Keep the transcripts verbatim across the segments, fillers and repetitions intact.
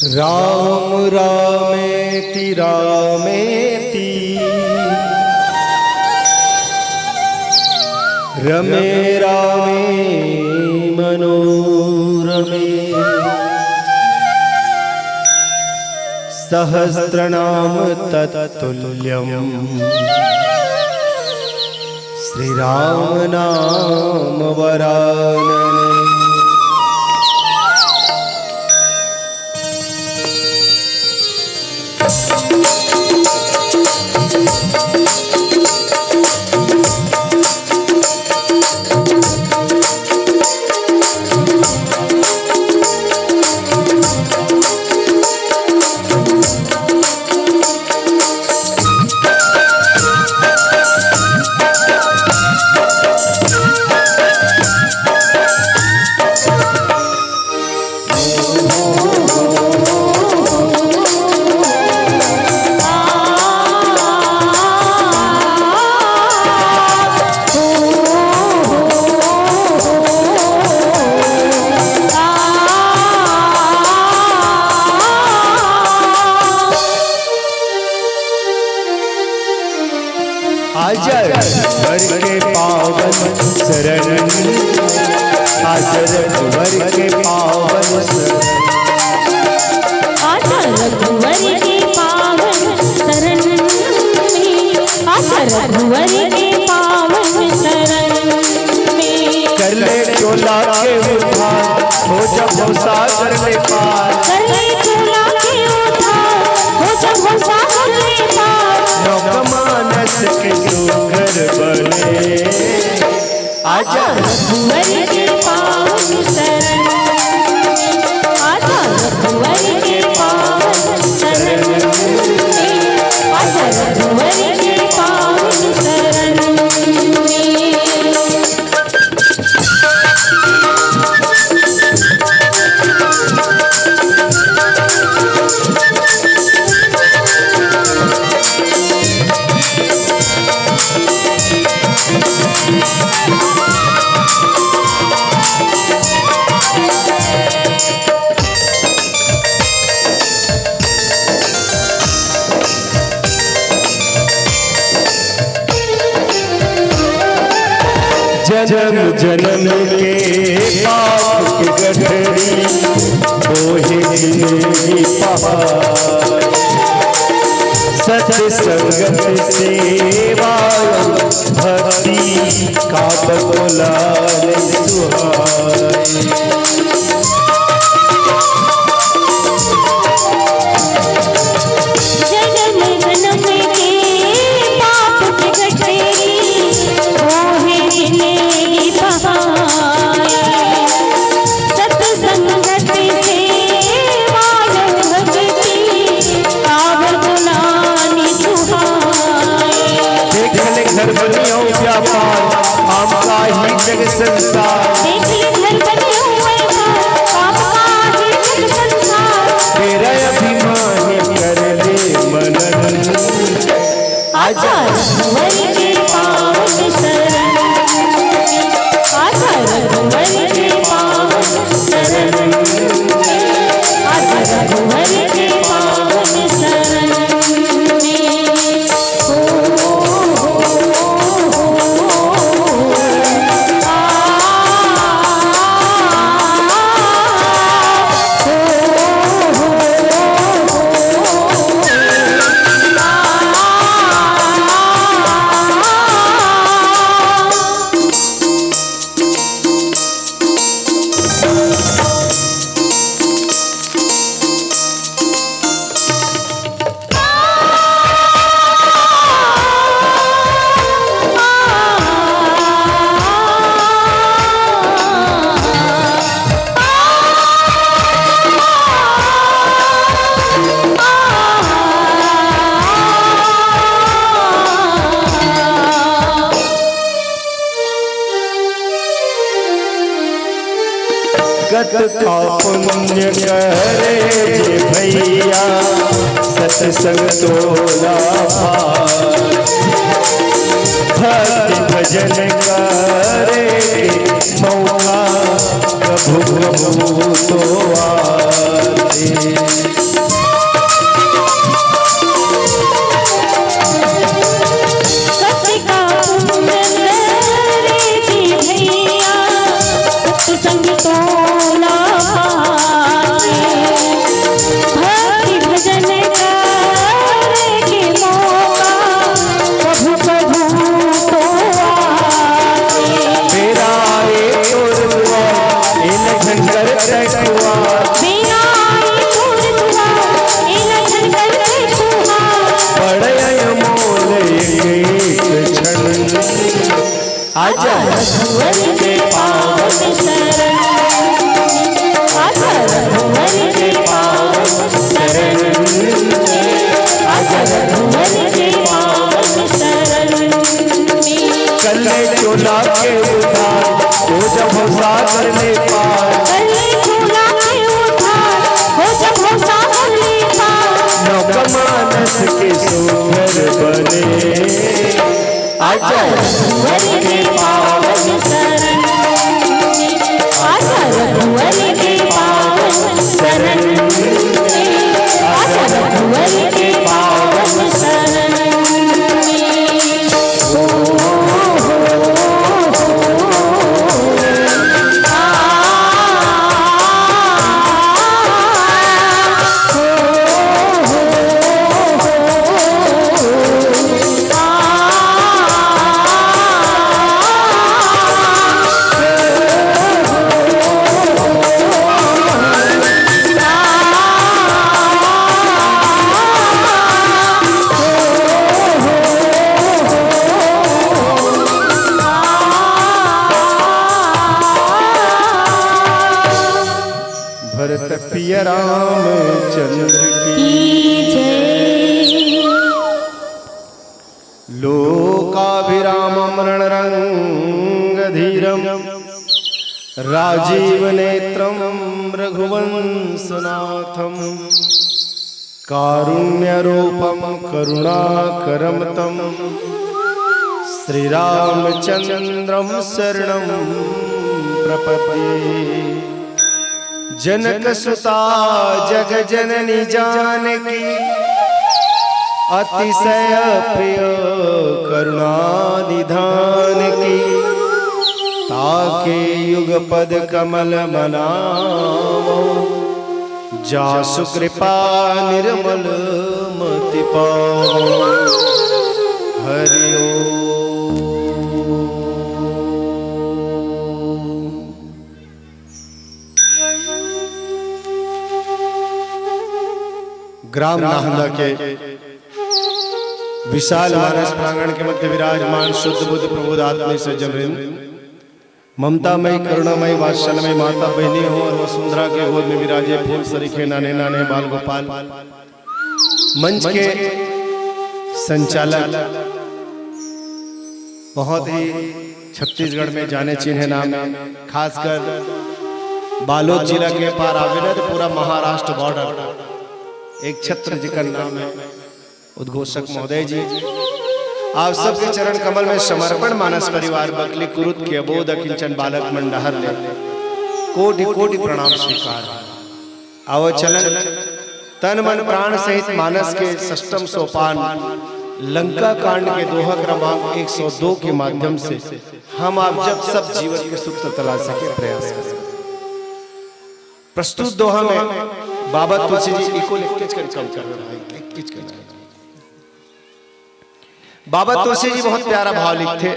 राम रामेति रामेति रमे रामे मनोरमे। सहस्रनाम तत्तुल्यम् श्री राम नाम वरानने। आजा रघुवर के पावन शरण, आजा रघुवर के पावन शरण। आजा रघुवर के पावन शरण में, आजा रघुवर के पावन शरण में। कर ले चोला के उद्धार, हो जा भवसागर ले पार। कर ले चोला के उद्धार, हो जा भवसागर ले पार। लोकमानस के सुघर बने। आजा रघुवर के पावन शरण, आजा रघुवर के पावन शरण, आजा रघुवर के पावन शरण। जन्म जन्म के पाप के गठरी, होहे जिंदगी पहाड़। सत संगत सेवा भक्ति, का बतोला रे सुहाए। जन्म जन्म के पाप के गठरी, होहे जिंदगी पहाए। सत संगत सेवा भक्ति, का बतोला रे सुहाए। देख ले घर बनियो व्यापार, काम का ही जग संसार। देख ले घर बनियो व्यापार, काम का ही जग संसार। तेरा अभिमान कर ले मनन। आजा रघुवर के पावन शरण, आजा रघुवर के पावन शरण, आजा रघुवर के पावन शरण। सत का पुण्य करे जे भैया, सत्संग तोला पार। भक्ति भजन करे के मौका प्रभु प्रभु तो आते। सत का पुण्य करे जी भैया, सत्संग तोला पाए। भक्ति भजन करे के मौका प्रभु प्रभु तो आए। बेरा ए तोर दुआ, ए न झंझट कुआ। बेरा ए तोर दुआ, ए न झंझट कुआ। पड़े अनमोल एक एक क्षण। आजा रघुवर के पावन शरण, आजा रघुवर के पावन शरण, आजा रघुवर के पावन शरण। कर ले चोला के उद्धार, हो जा भवसागर ले पार। कर ले चोला के उद्धार, हो जा भवसागर ले पार। नौका मानस के सुघर बने। आजा रघुवर के पावन शरण, आजा रघुवर के पावन शरण, आजा रघुवर के पावन शरण। भरत पिया रामचंद्र की जय। लोकाभिरामं रणरंगधीरं राजीव नेत्रं रघुवंशनाथं कारुण्यरूपं करुणाकरं तं श्रीरामचंद्रं शरणं प्रपद्ये। जनक सुता जग जननी जानकी अतिशय प्रिय करुणानिधान की। ताके युग पद कमल मनावो जासु कृपा निर्मल मति पावो। हरि ओम। ग्राम नाहंदा के विशाल मानस प्रांगण के मध्य विराजमान शुद्ध बुद्ध प्रबोध आत्मीय सज्जन वृंद, ममतामयी, करुणामयी, वात्सल्यमयी माता बहिनी हो अउ वसुंधरा के गोद में विराजे फूल सरीखे नाने नाने बाल गोपाल, मंच के संचालक, बहुत ही छत्तीसगढ़ में जाने चिन्हे नाम है, खासकर बालोद जिला के पार आवे ना तो पूरा महाराष्ट्र बॉर्डर एक छत्र जिकर नाम है। उद्घोषक महोदय जी, आप सबके चरण कमल में समर्पण मानस परिवार बकली कुरुत के अबोध अकिंचन बालक मन डहर ले कोटि कोटि प्रणाम स्वीकार। आवा चलन तन मन प्राण सहित मानस के षष्टम सोपान लंका कांड के दोहा क्रमांक एक सौ दो के माध्यम से हम आप जब सब जीवन के सूत्र तलाश सके प्रयास करें। प्रस्तुत दोहा में बाबा तुलसी जी, इको लिख के कम कर रहे भाई, एक चीज करना है। बाबा तुलसी जी बहुत प्यारा भाव लिखथे,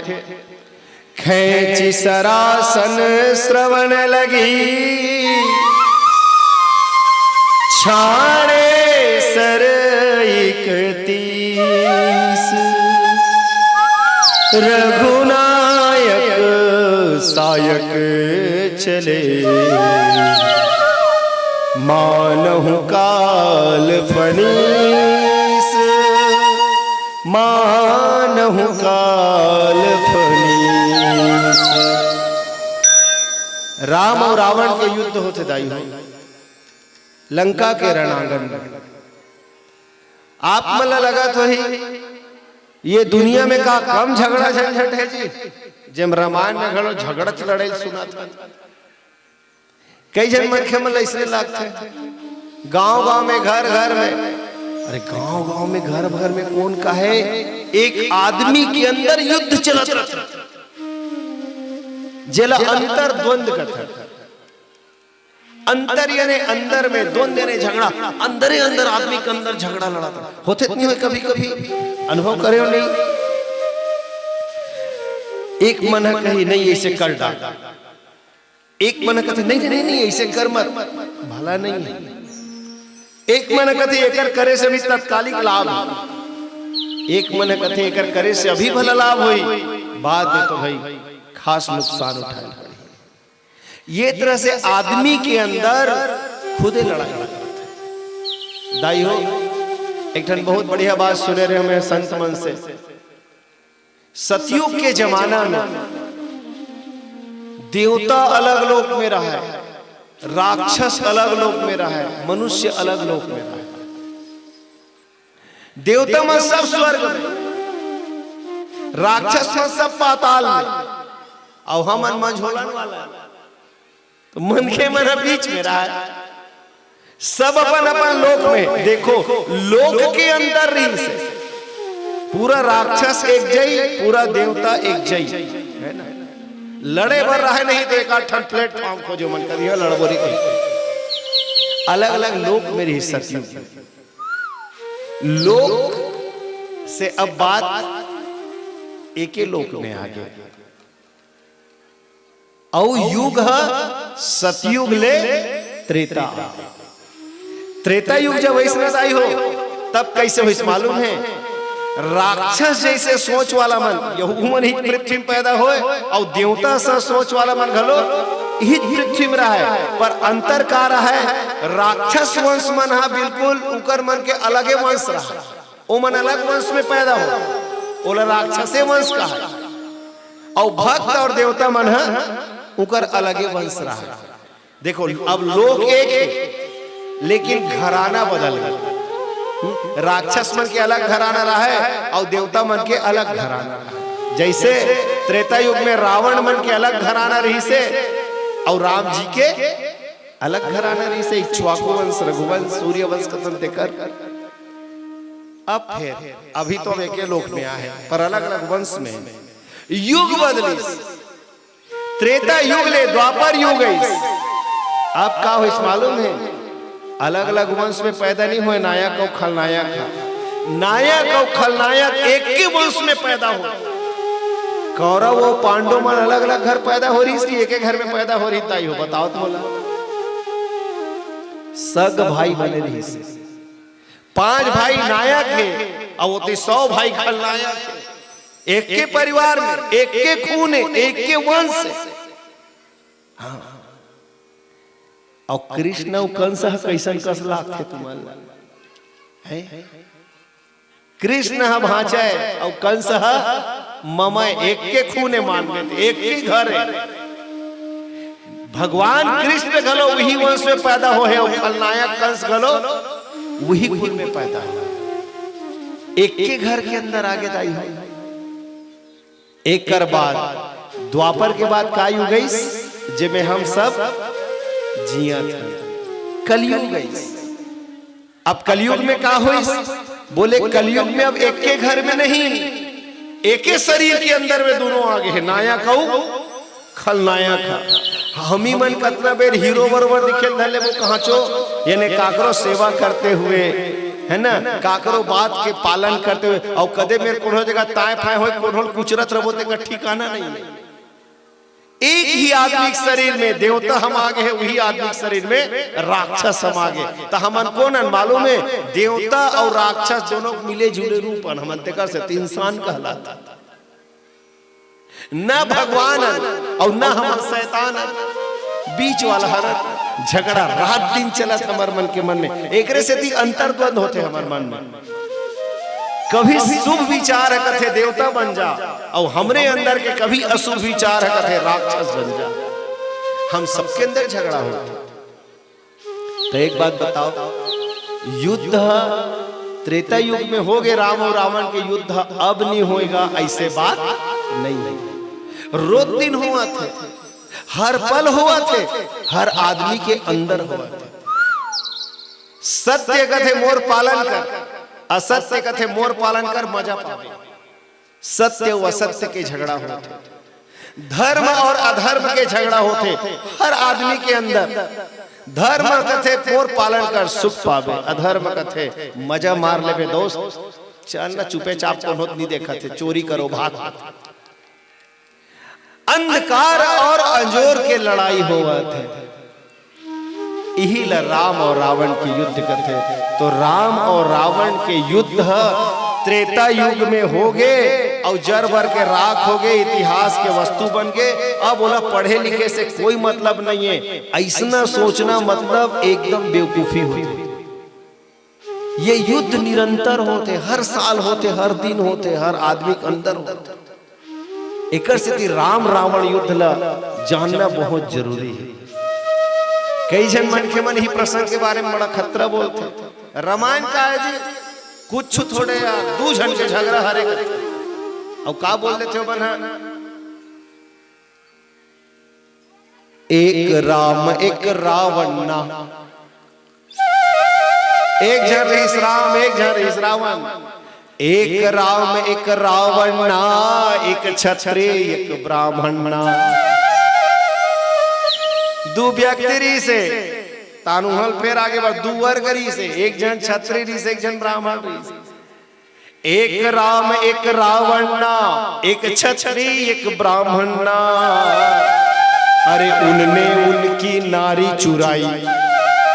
"खैंची सरासन श्रवण लगी, छाड़े सर इकतीस। रघुनायक सायक चले, मानहु काल फनीस, मानहु काल फनीस।" राम अउ रावण के युद्ध होथे दाई हो, लंका के रणांगन में। आप मन ला लगत होही, ये दुनिया में का कम झगड़ा झंझट हे जी, जेम रामायण में घलो झगड़त लड़ाई सुनत हन। कई झन मनखे मन ला अइसने लागथे, गांव-गांव में, घर-घर में, अरे गांव-गांव में, घर-घर में कोन काहे एक आदमी के अंदर युद्ध चलत रथे, जेला अंतर द्वंद कथे। अंतर याने अंदर में, द्वंद याने झगड़ा, अंदरे अंदर आदमी के अंदर झगड़ा लड़त रथे। होथे त नहीं होय कभी-कभी, अनुभव करे हो नहीं? एक मन ह कही, "नहीं, अइसे कर डाल।" एक मन ह कथे, "नहीं, नहीं, नहीं, अइसे कर मत, भला नहीं हे।" एक मन ह कथे, "एकर करे से भी तत्कालिक लाभ हे।" एक मन ह कथे, "एकर करे से अभी भला लाभ होई, बाद में तो भाई खास नुकसान उठाए पड़ही।" ये तरह से आदमी के अंदर खुदे लड़ाई होथे। दाई हो, एक ठन बहुत बढ़िया बात सुने रहे हमें संत मन से। सतयुग के जमाना में देवता अलग लोक में रहय, राक्षस अलग लोक में रहय, मनुष्य अलग लोक में रहय। देवता मन सब स्वर्ग में, राक्षस मन सब पाताल में, अउ हमन मंझोलन वाला। तो मनखे मन ह बीच में रहय, सब अपन अपन लोक में। देखो, लोक के अंतर रहिस हे। पूरा राक्षस एक जई, पूरा देवता एक जई, हे ना? लड़े बर रहय नहीं तो एक आध ठन platform खोजो मन करिया लड़बो रे कही। अलग-अलग लोक में रहिस सतयुग। लोक से अब बात एके लोक में आगे। अउ युग ह सतयुग ले त्रेता। त्रेता युग जब अइसने दाई हो, तब कइसे होइस मालूम हे? राक्षस जइसे सोच वाला मन, यहू मन ही पृथ्वी में पैदा होय, अउ देवता सा सोच वाला मन घलो इही पृथ्वी में रहय। पर अंतर का रहय? राक्षस वंश मन ह बिल्कुल उकर मन के अलगे वंश रहय। ओमन अलग वंश में पैदा हो, ओला राक्षसे वंश कहा। अउ भक्त अउ देवता मन ह उकर अलगे वंश रहय। देखो, अब लोक एक हे, लेकिन घराना बदल गे। हम्म, राक्षस मन के अलग घराना रहय अउ देवता मन के अलग घराना रहय। जइसे त्रेता युग में रावण मन के अलग घराना रहिस हे अउ राम जी के अलग घराना रहिस हे, इक्ष्वाकु वंश, रघुवंश, सूर्यवंश कथन तेकर। अब फेर, अभी तो हम एके लोक में आहे, पर अलग-अलग वंश में। युग बदलिस, त्रेता युग ले द्वापर युग आइस। अब का होइस मालूम हे? अलग-अलग वंश में पैदा नहीं होय, नायक अउ खलनायक ह। नायक अउ खलनायक एके वंश में पैदा हो। कौरव अउ पांडव मन अलग-अलग घर पैदा हो रहिस कि एके घर में पैदा हो रहिस, ताई हो? बताओ तो मोला। सग भाई बने रहिस। पांच भाई नायक हे, अउ ओती सौ भाई खलनायक हे। एके परिवार में, एके खून हे, एके वंश हे। हाँ। अउ कृष्ण अउ कंस ह कइसन कस लागथे तुमन ला? हैं? कृष्ण ह भांचा हे अउ कंस ह ममा हे, एके खून हे, मान में एके घर हे। भगवान कृष्ण घलो उही वंश में पैदा होहे अउ खलनायक कंस घलो उही कुल में पैदा होहे। एके घर के अंदर आगे दाई हो। एकर बाद द्वापर के बाद का युग आइस, जेमे हम सब जियत हन, कलयुग आइस। अब कलयुग में का होइस? बोले, कलयुग में अब एके घर में नहीं, एके शरीर के अंदर में दोनों आगे हे, नायक अउ खलनायक ह। हमी मन कतना बेर हीरो बरोबर दिखे ल धर लेबो, कहांचो, यानी काकरो सेवा करते हुए, है ना, काकरो बात के पालन करते हुए, अउ कदे मेर कोनो जगह ताय फाय होय, कोनो ल कुचरत रहिबो, तेकर ठिकाना नहीं। एक ही आदमी के शरीर में देवता हम आगे हे, उही आदमी के शरीर में राक्षस हम आगे। त हमन कोन हन मालूम हे? देवता अउ राक्षस दोनों मिले जुले रूप हन। हमन तेकर सेती इंसान कहलात। न भगवान हन अउ न हमन शैतान हन, बीच वाला हरन। झगड़ा रात दिन चलत हमर मन के मन में, एकरे सेती अंतर्द्वंद होथे हमर मन में। कभी शुभ विचार ह कथे देवता बन जा, अउ हमरे अंदर के कभी अशुभ विचार ह कथे राक्षस बन जा। हम सबके अंदर झगड़ा होथे। तो एक बात बताओ, युद्ध ह त्रेता युग में होगे, राम और रावण के युद्ध ह अब नहीं होएगा, ऐसे बात नहीं है। रोज दिन होवत हे, हर पल होवत हे, हर आदमी के अंदर होवत हे। सत्य कथे मोर पालन कर, असत्य कथे मोर पालन कर, मजा पावे। सत्य अउ असत्य के झगड़ा होथे, धर्म और अधर्म के झगड़ा होथे हर आदमी के अंदर। धर्म कथे मोर पालन कर, सुख पाबे, अधर्म कथे मजा मार लेबे दोस्त, चल ना चुपे चाप, कोनो नहीं देखत हे, चोरी करो भाग। अंधकार और अंजोर के लड़ाई होवत हे, इही ला राम और रावण के युद्ध कथे। तो राम और रावण के युद्ध ह त्रेता युग में होगे, अउ जर बर के राख होगे, इतिहास के वस्तु बन गे। अब ओला पढ़े लिखे से कोई मतलब नहीं है। ऐसना सोचना मतलब एकदम बेवकूफी होथे। ये युद्ध निरंतर होथे, हर साल होथे, हर दिन होथे, हर आदमी के अंदर होथे। एकर सेती राम रावण युद्ध ला जानना बहुत जरूरी है। कई झन मनखे मन ही प्रसंग के बारे में बड़ा खतरा बोलथे, रामायण का है जी, कुछ थोड़े यार, दू झन के झगड़ा हरे करथे। अउ का बोल देथे ओ मन ह, एक राम एक रावण ना, एक झन रहिस राम, एक झन रहिस रावण। एक राम एक रावण ना, एक छत्री एक ब्राह्मण ना। दू व्यक्ति रहिस हे, तानुहल फेर आगे बढ़, दू वर्ग रहिस हे, एक झन छत्री रहिस, एक झन ब्राह्मण रहिस। एक राम एक रावण ना, एक छत्री एक ब्राह्मण ना। अरे उनने उनकी नारी चुराई,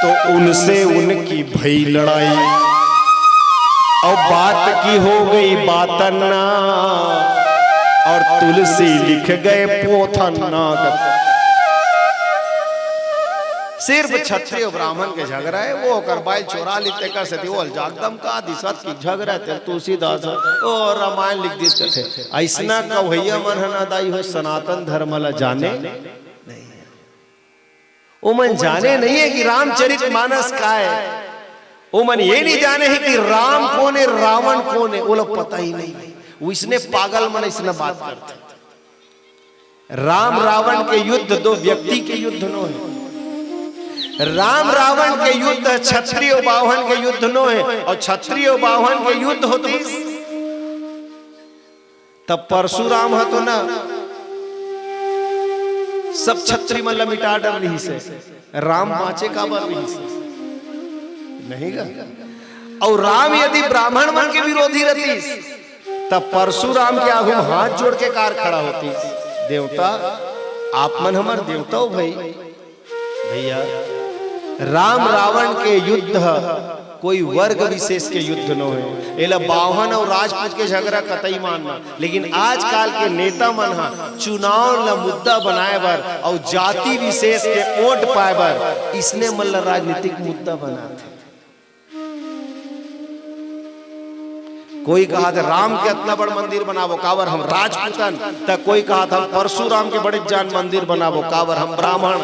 तो उनसे उनकी भई लड़ाई। अब बात की हो गई बातन ना, और तुलसी लिख गए पोथन ना। सिर्फ छत्री अउ ब्राह्मण के झगड़ा है, वो ओकर बाई चोरा ली, तेकर सेती वो अलजाकदम का दिसत कि झगड़ा ते तुलसीदास ह, ओ रामायण लिख दिस कथे। अइसना कवैया मन ह ना दाई हो, सनातन धर्म ला जाने नहीं। ओमन जाने नहीं है कि रामचरित मानस का है। ओमन ये नहीं जाने है कि राम कौन है, रावण कौन है, वो लोग पता ही नहीं है। वो इसने पागल मन इसने बात करते। राम रावण के युद्ध दो व्यक्ति के युद्ध नो है। राम रावण के युद्ध छत्री अउ बाहुन के युद्ध नो है, अउ छत्री अउ बाहुन के युद्ध होतिस तब परशुराम ह तो ना सब छत्री मन ला मिटा डर रहिस हे, राम बाँचे काबर रहिस हे? नहीं गा। अउ राम यदि ब्राह्मण मन के विरोधी रहतिस, तब परशुराम के आगू म हाथ जोड़ के कार खड़ा होतिस, देवता, आप मन हमर देवता हो भई। भैया, राम रावण के युद्ध ह कोई वर्ग विशेष के युद्ध नो हे। एला बाहुन अउ राजपूत के झगड़ा कतई मानना, लेकिन आजकाल के नेता मन ह चुनाव ल मुद्दा बनाए बर अउ जाति विशेष के वोट पाए बर इसने मन ल राजनीतिक मुद्दा बनाथे। कोई कहत हे राम के अतना बड़ मंदिर बनाबो, काबर हम राजपूतन, त कोई कहत हम परशुराम के बड़े जान मंदिर बनाबो, काबर हम ब्राह्मण।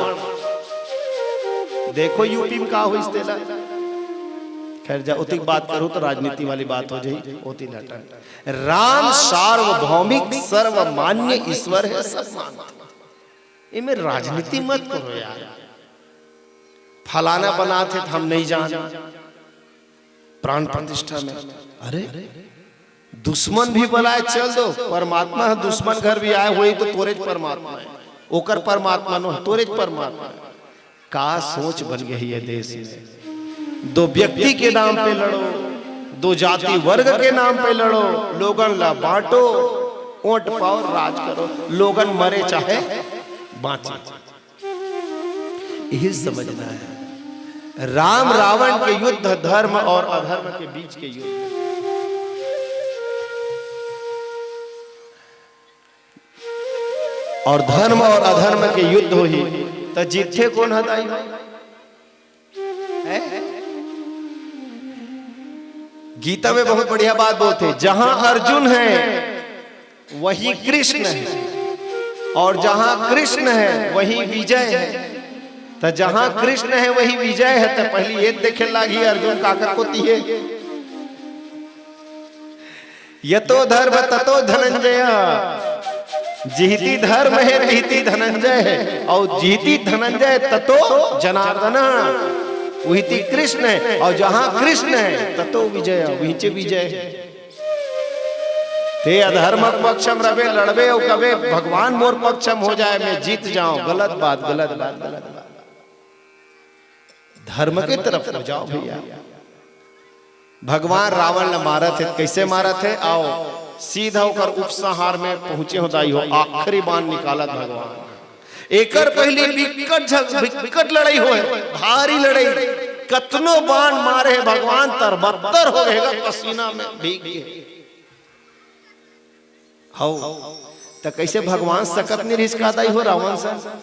देखो यूपी में का होइस तेला। खैर, जा ओतिक बात करूँ तो राजनीति वाली बात हो जाही, ओती ल हटन। राम सार्वभौमिक सर्वमान्य ईश्वर है, सब मानते। एमे राजनीति मत करो यार। फलाना बनाथे त हम नहीं जान, प्राण प्रतिष्ठा में। अरे, दुश्मन भी बलाए चल दो, परमात्मा ह दुश्मन घर भी आए होही तो तोरेच परमात्मा है, ओकर परमात्मा नो, तोरेच परमात्मा है। का सोच बन गई है देश में? दो व्यक्ति के नाम पे लड़ो, दो जाति वर्ग के नाम पे लड़ो, लोगन ला बांटो, वोट पाओ, राज करो, लोगन मरे चाहे बांचे। यही समझना है। राम रावण के युद्ध, धर्म और अधर्म के बीच के युद्ध। और धर्म और अधर्म के युद्ध होही, त जीतथे कोन ह दाई? हैं? गीता में बहुत बढ़िया बात बोलथे, जहां अर्जुन है, वहीं कृष्ण है। और जहां कृष्ण है, वहीं विजय है। त जहां कृष्ण है, वहीं विजय है। त पहिली ये देखे लागही, अर्जुन काकर कोती हे। यतो धर्म ततो धनंजय, जिहती धर्म हे तिहती धनंजय हे, अउ जिहती धनंजय ततो जनार्दन, उहिती कृष्ण हे, अउ जहां कृष्ण हे ततो विजय, उहिचे विजय हे। ते अधर्म पक्ष म रबे, लड़बे अउ कबे भगवान मोर पक्ष म हो जाए, मैं जीत जाऊं, गलत बात, गलत बात, गलत बात। धर्म के तरफ हो जाओ भैया। भगवान रावण ल मारत हे, कइसे मारत हे? आओ, सीधा ओकर उपसंहार में पहुंचे हो दाई हो, आखिरी बाण निकालत भगवान। एकर पहिली बिकट झग-, बिकट लड़ाई होय, भारी लड़ाई, कतनो बाण मारे हे भगवान, तरबत्तर हो गे हे, पसीना में भीग गे। हव, त कइसे भगवान सकत नइ रिहिस का दाई हो रावण सन?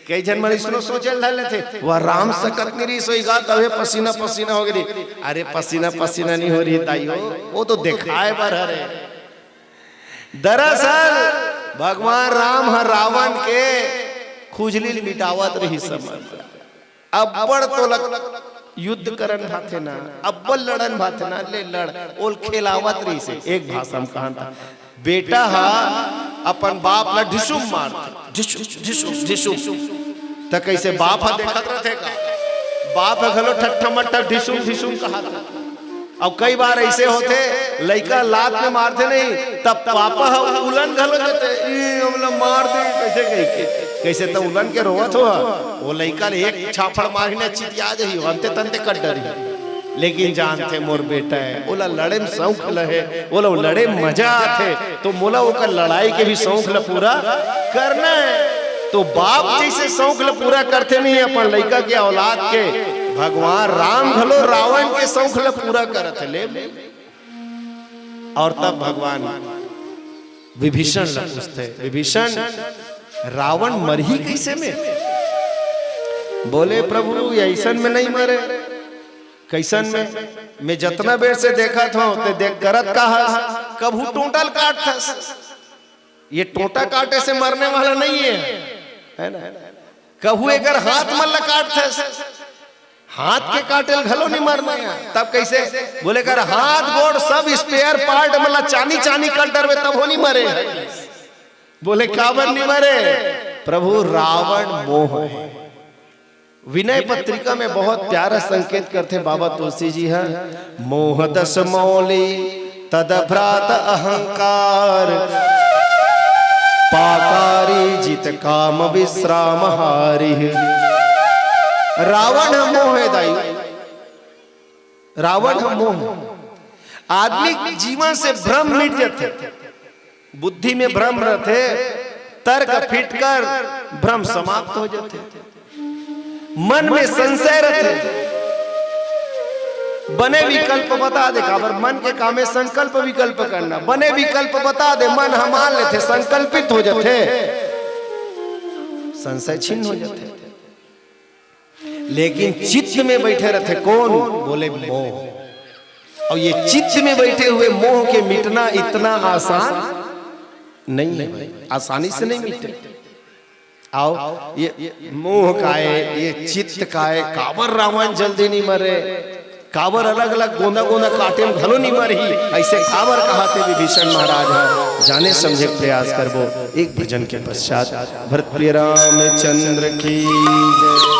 कई झन मन अइसनो सोचे ल धर लेथे, "वाह, राम सकत नइ रिहिस होही गा, तभे पसीना पसीना हो गे।" अरे पसीना पसीना नइ हो रिहिस दाई हो, वो तो देखाए बर हरे। दरअसल भगवान राम ह रावण के खुजली ल मिटावत रिहिस समझ। अब्बड़ तोला युद्ध करन भाथे ना, अब्बड़ लड़न भाथे ना, ले लड़। ओल खेलावत रहिसे। एक भाषा म कहन त, बेटा हा अपन बाप ला ढिसुम मारथे, ढिसुम, ढिसुम, ढिसुम। त कइसे बाप हा देखत रथे का? बाप हा घलो ठट्ठा मट्ठा ढिसुम, ढिसुम कहत रथे। अउ कई बार अइसे होथे, लइका लात में मारथे नहीं, तब पापा ह उलन घलो देथे, "ई हमला मार दे," कइसे कहिके। कइसे त उलन के रोवत हो, वो लइका ल एक छापड़ मारही ना, चितिया जही, अंते तंते कर डरही। लेकिन जानथे मोर बेटा हे, ओला लड़े म सौख लहे, ओला लड़े म मजा आथे, तो मोला ओकर लड़ाई के भी सौख ल पूरा करना हे। तो बाप जइसे सौख ल पूरा करथे नहीं अपन लइका के, औलाद के, भगवान राम घलो रावण के सौख ल पूरा करत हे। ले, अउ तब भगवान विभीषण ल पूछथे, "विभीषण, रावण मरही कइसे में?" बोले, "प्रभु, ये अइसन में नइ मरे।" "कइसन में?" "मैं जतना बेर से देखत हों, ते देख करत का हस? कभू टोंटा ल काटथस।" ये टोंटा काटे से मरने वाला नहीं है, है ना? कभू एकर हाथ मन ल काटथस, हाथ के काटे ल घलो नइ मरना हे। तब कइसे? बोले, "कर हाथ गोड़ सब spare part मन ल चानी चानी कर डरबे, तभो नइ मरे।" बोले, "काबर नइ मरे?" "प्रभु, रावण मोह हे।" विनय पत्रिका में बहुत प्यारा संकेत करथे बाबा तुलसी जी ह, "मोह दस मौली तद भ्रात अहंकार, पाकारी जित काम विश्राम हारी।" रावण ह मोह हे दाई, रावण ह मोह। आदमी जीवन से भ्रम मिट जथे। बुद्धि में भ्रम रथे, तर्क फिटकर भ्रम समाप्त हो जथे। मन में संशय रथे, बने विकल्प बता दे, काबर मन के काम हे संकल्प विकल्प करना। बने विकल्प बता दे, मन ह मान लेथे, संकल्पित हो जथे, संशय छिन्न हो जथे। लेकिन चित्त में बइठे रथे कोन? बोले मोह। अउ ये चित्त में बइठे हुए मोह के मिटना इतना आसान नइ हे भाई, आसानी से नइ मिटे। अउ ये मोह काय, ये चित्त काय, काबर रावण जल्दी नइ मरे, काबर अलग-अलग गोंदा-गोंदा काटे म घलो नइ मरही, अइसे काबर कहाथे विभीषण महाराज ह? जाने समझे के प्रयास करबो एक भजन के पश्चात। भरत प्रिय रामचंद्र की जय।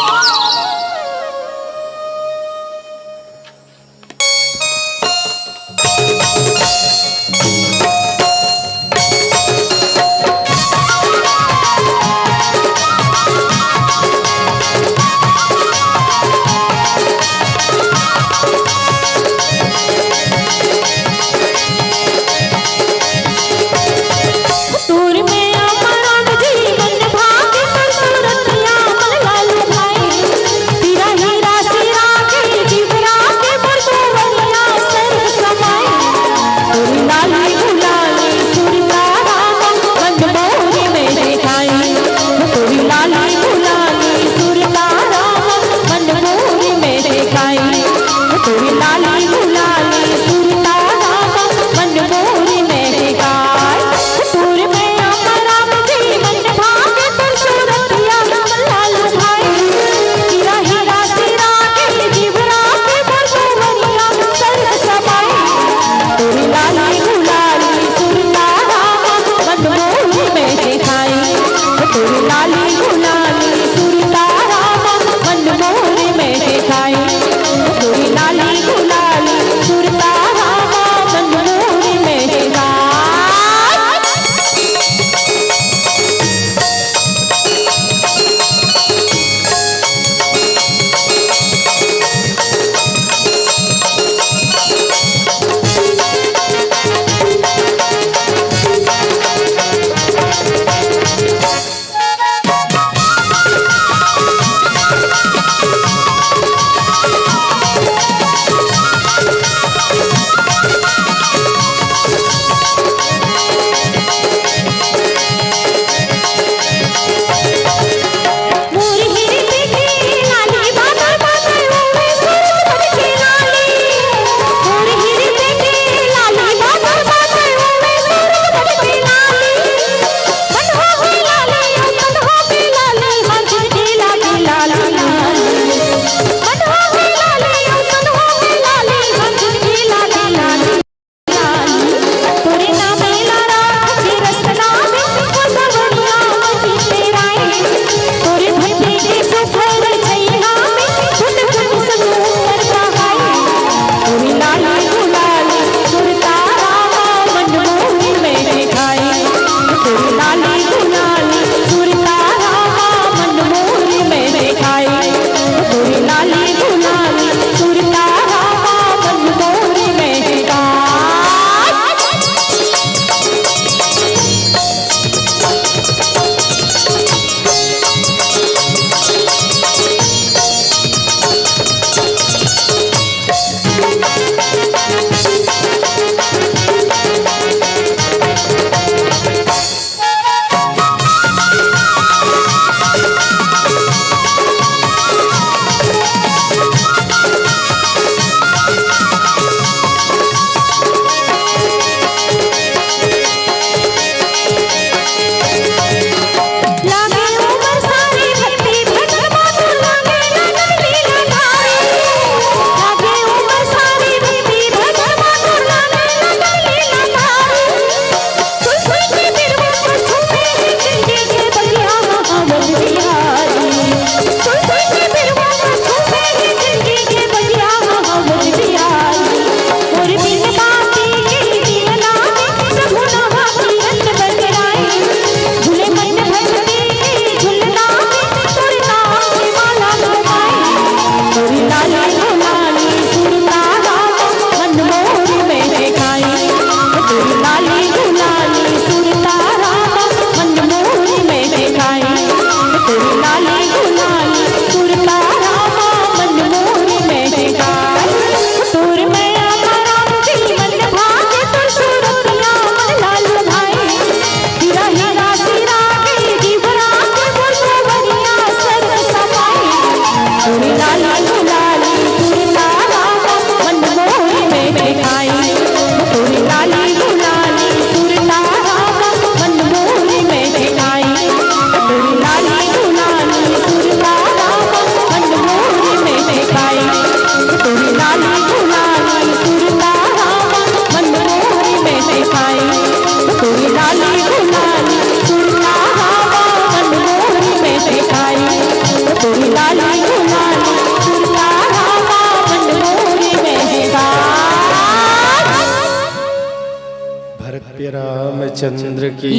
प्रिय रामचंद्र की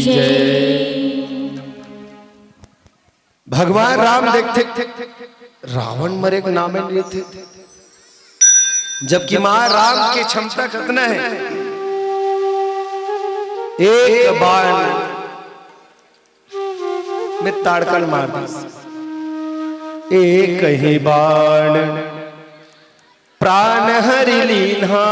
जय। भगवान राम देखथे, रावण मरे के नामे नइ लेथे, जबकि महाराम के क्षमता कतना हे। एक बाण में ताड़का ल मार दिस। एक ही बाण प्राण हरि लीन्हा,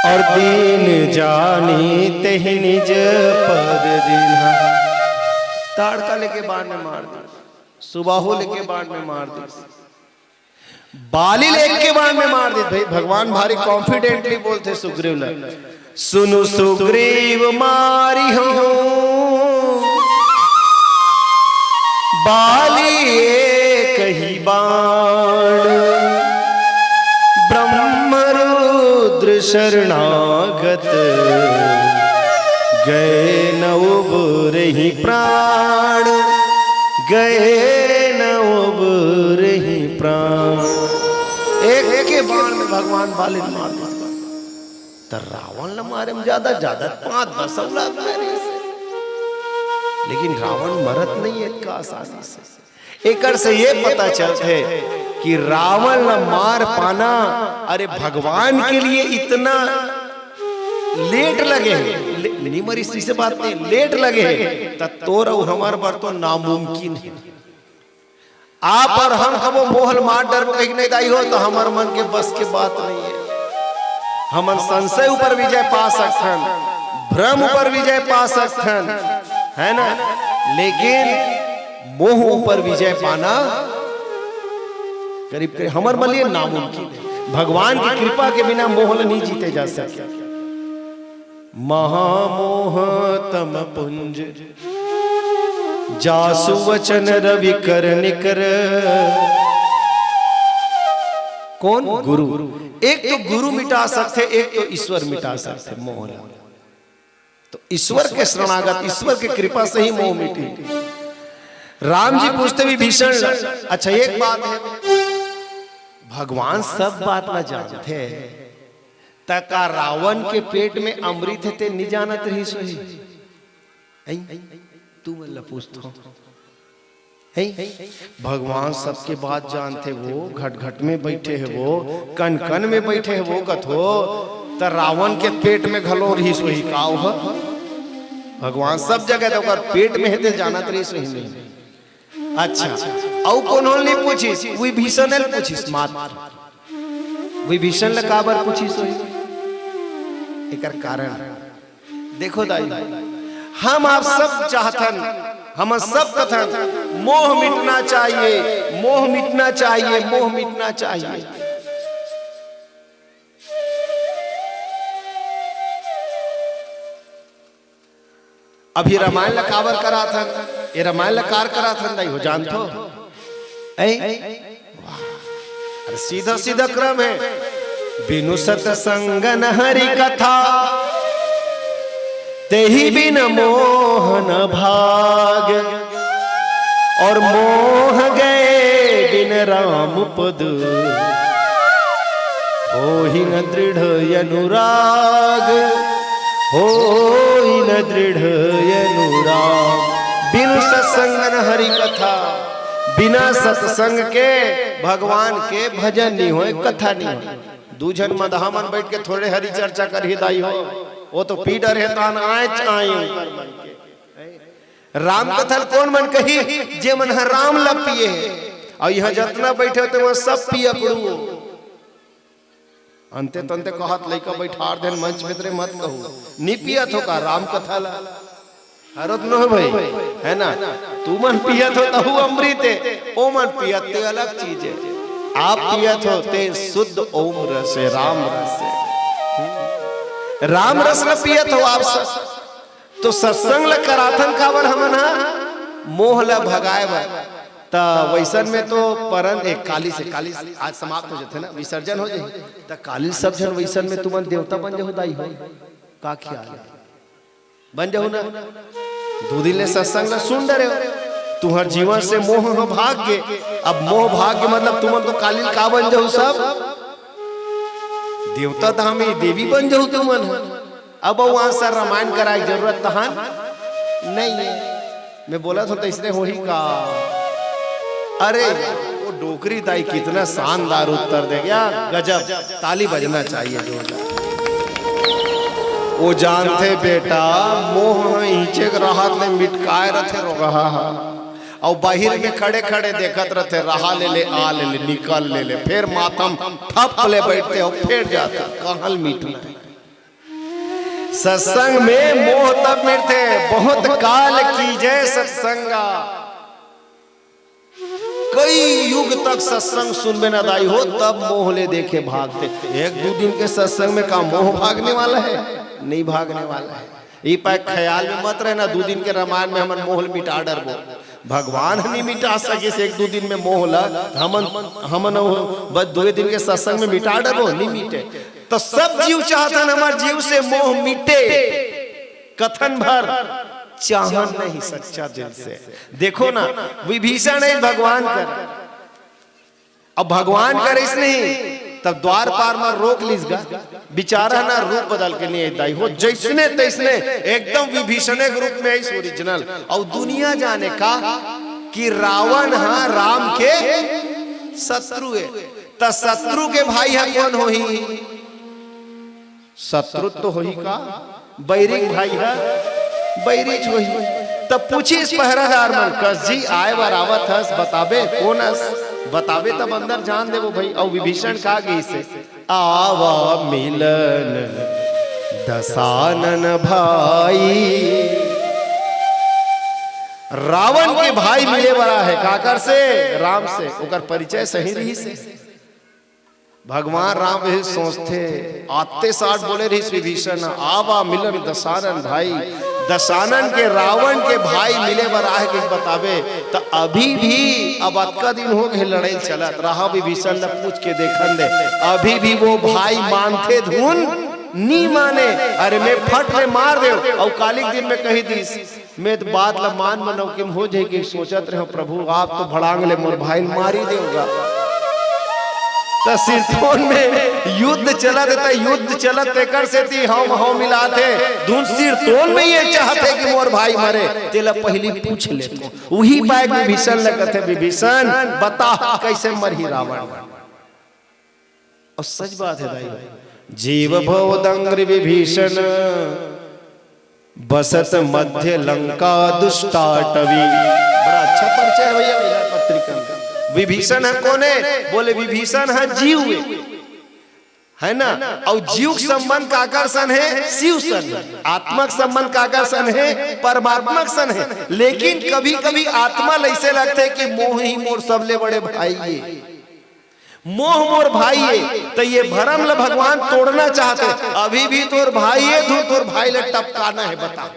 अउ दीन जानी तेहि निज पद दीन्हा। ताड़का ल एके बाण में मार दिस, सुबाहु ल एके बाण में मार दिस, बाली ल एके बाण में मार दिस। भाई, भगवान भारी confidently बोलथे सुग्रीव ल, सुनु सुग्रीव मारिहु बाली एक ही बाण, ब्रह्म रुद्र शरणागत, गए न उबरहि प्राण, गए न उबरहि प्राण। एक, एके बाण में भगवान बाली ल मार दिस। त रावण ल मारे में जादा, जादा पाँच दस अउ लागथे। लेकिन रावण मरत नइ हे एतका आसानी से। एकर से ये पता चलथे कि रावण ल मार पाना, अरे, भगवान के लिए इतना late लगे हे, ले-, नइ मरिस, अइसे बात नइ, late लगे हे, त तोर अउ हमर बर तो नामुमकिन हे। आप अउ हम कभू मोह ल मार डरबो कहिके नइ दाई हो, त हमर मन के बस के बात नइ हे। हमन संशय ऊपर विजय पा सकथन, भ्रम ऊपर विजय पा सकथन, हे ना? लेकिन मोह ऊपर विजय पाना करीब करीब हमर मन लिए नामुमकिन हे। भगवान के कृपा के बिना मोह ल नइ जीते जा सके। महामोह तम पुंज जासु वचन रवि कर निकर। कोन? गुरु। एक तो गुरु मिटा सकथे, एक तो ईश्वर मिटा सकथे मोह ल। तो ईश्वर के शरणागत, ईश्वर के कृपा से ही मोह मिटी। राम जी पूछथे विभीषण ल, अच्छा, एक बात हे, भगवान सब बात ल जानथे, त का रावण के पेट में अमृत हे, तेन नइ जानत रहिस होही? अई, तुमन ल पूछथंव। अई, भगवान सबके बात जानथे वो, घट घट में बइठे हे वो, कन कन में बइठे हे वो कथो, त रावण के पेट में घलो रहिस होही का वो? भगवान सब जगह हे, त ओकर पेट में हे, तेन जानत रहिस होही नहीं। अच्छा, अउ कोनो ल नइ पूछिस, विभीषण ल पूछिस मात्र। विभीषण ल काबर पूछिस होही? एकर कारण, देखो दाई, हम आप सब चाहथन, हम सब कथन, मोह मिटना चाहिए, मोह मिटना चाहिए, मोह मिटना चाहिए। अभी रामायण ल काबर कराथन? ये रामायण ल कार कराथन दाई हो, जानथो? ऐ? वाह। अरे सीधा सीधा क्रम हे। बिनु सतसंग न हरि कथा, तेहि बिन मोह न भाग। अउ मोह गए बिन राम पद, होहि न दृढ़ अनुराग, होहि न दृढ़ अनुराग। बिनु सत्संग न हरि कथा, बिना सत्संग के भगवान के भजन नइ होय, कथा नइ होय। दू झन मदहा मन बइठ के थोड़े हरि चर्चा करही दाई हो, वो तो पी डरे हे, तान आएच आए ऊपर मन के। राम कथा ल कोन मन कही? जे मन ह राम ल पिए हे। अउ इहाँ जतना बइठे हो, तेमन सब पियकड़ू हो। अंते तंते कहत लइका बइठार देन मंच में, तरे मत कहू, नी पियत हो का राम कथा ल? हरो तो नोहे भाई, हे ना? तुमन पियत हो तहू अमृत हे, ओमन पियत ते अलग चीज हे। आप पियत हो ते शुद्ध ओम रस हे, राम रस हे। राम रस ल पियत हो आप सब। तो सत्संग ल कराथन काबर हमन ह? मोह ल भगाए बर। त वइसन में तो परन एक काली से, काली से आज समाप्त हो जाथे ना, विसर्जन हो जाही। त काली सब झन वइसन में तुमन देवता बन जाहू दाई हो, का ख्याल हे? बन जाहू ना? दू दिन ले सत्संग ल सुन डरे हो, तुंहर जीवन से मोह ह भाग गे। अब मोह भाग गे मतलब तुमन तो काली ल का बन जाहू सब? देवता धाम में देवी बन जाहू तुमन ह। अब वहां से रामायण कराए के जरूरत तहान नहीं है। मैं बोला तो इसने होही का? अरे, वो डोकरी दाई कितना शानदार उत्तर दे गया, गजब, ताली बजना चाहिए जोरदार। वो जानथे बेटा, मोह ह इचे के रहत ले मिटकाए रथे रोगहा ह। अउ बाहिर में खड़े खड़े देखत रथे, रहा ले ले, आ ले ले, निकल ले ले, फेर मातम ठप ले बैठथे अउ फेर जाथे, कहाँ ले मिटना है। सत्संग में मोह तब मिटथे, बहुत काल कीजे सत्संगा। कई युग तक सत्संग सुनबे ना दाई हो, तब मोह ले देखे भागथे। एक दू दिन के सत्संग में का मोह भागने वाला है? नहीं भागने वाला है। ई पाए ख्याल में मत रहना, दू दिन के रामायण में हमन मोह ल मिटा डरबो। भगवान ह नहीं मिटा सकिस एक दू दिन में मोह ल, हमन, हमन बस दुए दिन के सत्संग में मिटा डरबो, नहीं मिटे। तो सब जीव चाहथन हमर जीव से मोह मिटे, कथन भर चाहन नहीं सच्चा दिल से। देखो ना, विभीषण है भगवान कर, अब भगवान कर इसने ही, तब द्वारपार में रोक लीस गा, बिचारा ना रूप बदल के नहीं दाई हो, जैसने तैसने एकदम विभीषण के रूप में आइस ओरिजिनल। अउ दुनिया जाने का कि रावण हा राम के शत्रु है, त शत्रु के भाई हा कौन होही? शत्रु तो होही का, बैरी के भाई हा बैरी च होही। तब पूछिस पहरादार मन, "कस जी आए बर आवत हस, बताबे कोन अस? बताबे तब अंदर जान देबो भाई।" अउ विभीषण का कहिसे, "आवा मिलन दसानन भाई।" रावण के भाई मिले बर आहे, काकर से? राम से। ओकर परिचय सही रहिसे। भगवान राम यही सोचथे, आते साठ बोले रहिस विभीषण, "आवा मिलन दसानन भाई।" दसानन के रावण के भाई मिले बर आहे के बताबे, त अभी भी अब अतका दिन हो गए लड़ाई चलत रहा, विभीषण ल पूछ के देखन दे, अभी भी वो भाई मानथे धुन नी माने। अरे मैं फट ले मार देव, अउ काली के दिन में कही दिस, मैं तो बात ला मान मनव के हो जाए के सोचत रहे, "प्रभु, आप तो भड़ांग ले मोर भाई ल मारी देवगा।" त सिरतोन में युद्ध चलत हे, त युद्ध चलत तेकर सेती हम हव मिलात हे। धुन सिरतोन में ये चाहत हे कि मोर भाई मरे, तेला पहली पूछ ले। उही पाए विभीषण ल कथे, "विभीषण, बता कैसे मरही रावण?" अउ सच बात हे दाई, "जीव भव दंग्रि विभीषण, बसत मध्य लंका दुष्टाटवी।" बड़ा अच्छा परिचय हे भैया, विनय पत्रिका में। विभीषण ह कोन हे? बोले, "विभीषण ह जीव हे, है ना?" अउ जीव के संबंध काकर सन हे? शिव सन। आत्मा के संबंध काकर सन हे? परमात्मा के सन हे। लेकिन कभी-कभी आत्मा ल अइसे लगथे कि मोह ही मोर सबले बड़े भाई हे। मोह मोर भाई हे, त ये भरम ल भगवान तोड़ना चाहथे। अभी भी तोर भाई हे, तू तोर भाई ल टपकाना हे, बता।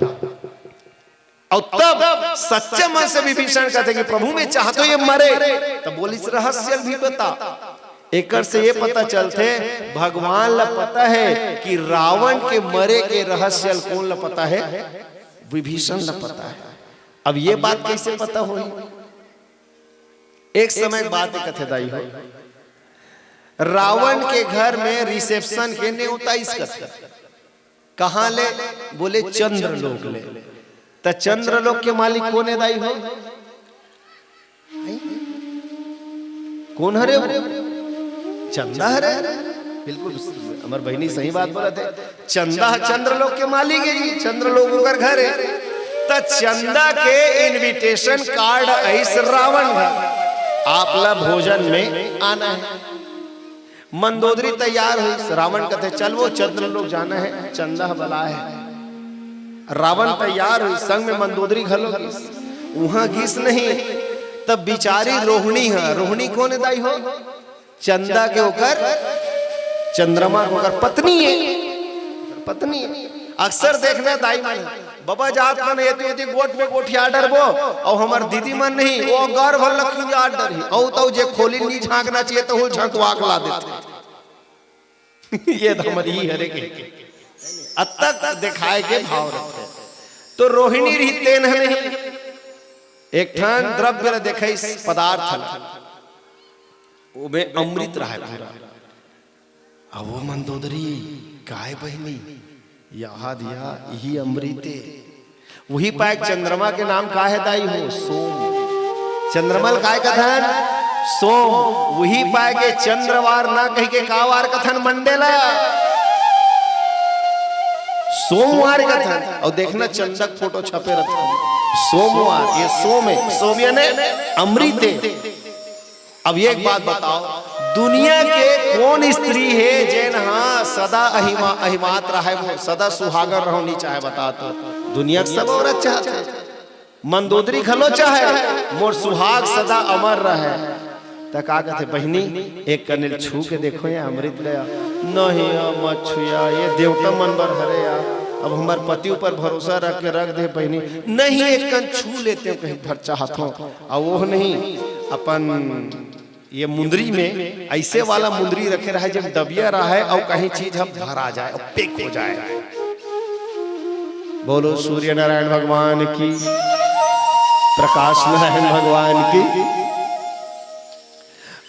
अउ तब सच्चे मन से विभीषण कथे कि "प्रभु, मैं चाहत हव ये मरे।" तब बोलिस, "रहस्य भी बता।" एकर से ये पता चलथे, भगवान ल पता हे कि रावण के मरे के रहस्य ल कोन ल पता हे? विभीषण ल पता हे। अब ये बात कैसे पता होही? एक समय के बात हे कथे दाई हो, रावण के घर में रिसेप्शन के नेवता आइस कथे। कहाँ ले? बोले चंद्रलोक ले। त चंद्रलोक के मालिक कोन हे दाई हो? कोन हरे वो? चंदा हरे। बिल्कुल, हमर बहिनी सही बात बोलत हे। चंदा ह चंद्रलोक के मालिक हे जी, चंद्रलोक ओकर घर हे। त चंदा के इनविटेशन कार्ड आइस रावण घर, "आप ला भोजन में आना हे।" मंदोदरी तैयार होइस, रावण कथे, "चल वो चंद्रलोक जाना हे, चंदा ह बलाय हे।" रावण तैयार होइस, संग में मंदोदरी घलो गिस। उहाँ गिस नहीं, तब बिचारी रोहिणी ह, रोहिणी कोन हे दाई हो? चंदा के ओकर, चंद्रमा के ओकर पत्नी हे, पत्नी हे। अक्सर देखना दाई मन, बबा जात मन एती ओती गोठ में गोठिया डरबो, अउ हमर दीदी मन नहीं, वो गर्भ लक्ष्मी आ डरही, अउ तउ जे खोली नी झांकना चाहिए, तहू झांकवा के ला देथे। ये तो हमर ही हरे के। अतक दिखाए के भाव रखे। तो रोहिणी रही तेन ह नहीं, एक ठन द्रव्य ल देखइस, पदार्थ ल, ओमे अमृत रहे पूरा। अब वो मंदोदरी, "काय बहिनी?" "याद या, इही अमृते।" उही पाय चंद्रमा के नाम का हे दाई हो? सोम। चंद्रमा ल काय कथन? सोम। उही पाय के चंद्रवार ना कहिके का वार कथन मंडे ला? सोमवार कथन। अउ देखना चंदा के फोटो छपे रथे। सोमवार, ये सोम हे। सोम याने अमृते। अब एक बात बताओ, दुनिया के कोन स्त्री हे जेन हा सदा अहिमा-, अहिमात रहय, मोर सदा सुहागन रहूं नी चाहय, बता तो। दुनिया के सब औरत चाहत हे, मंदोदरी घलो चाहय, मोर सुहाग सदा अमर रहय। त का कथे, "बहिनी, एक कनिल छू के देखो या अमृत ल या।" "नहीं या, मत छुया, ये देवता मन बर हरे या। अब हमर पति ऊपर भरोसा रख के रख दे बहिनी।" "नहीं, एक कन छू लेते हो, कहीं भर चाहत हो।" अउ वो नहीं, अपन ये मुंदरी में अइसे वाला मुंदरी रखे रहय, जेन डबिया रहय अउ कहीं चीज ह भरा जाय अउ पैक हो जाय। बोलो सूर्य नारायण भगवान की, प्रकाश नारायण भगवान की।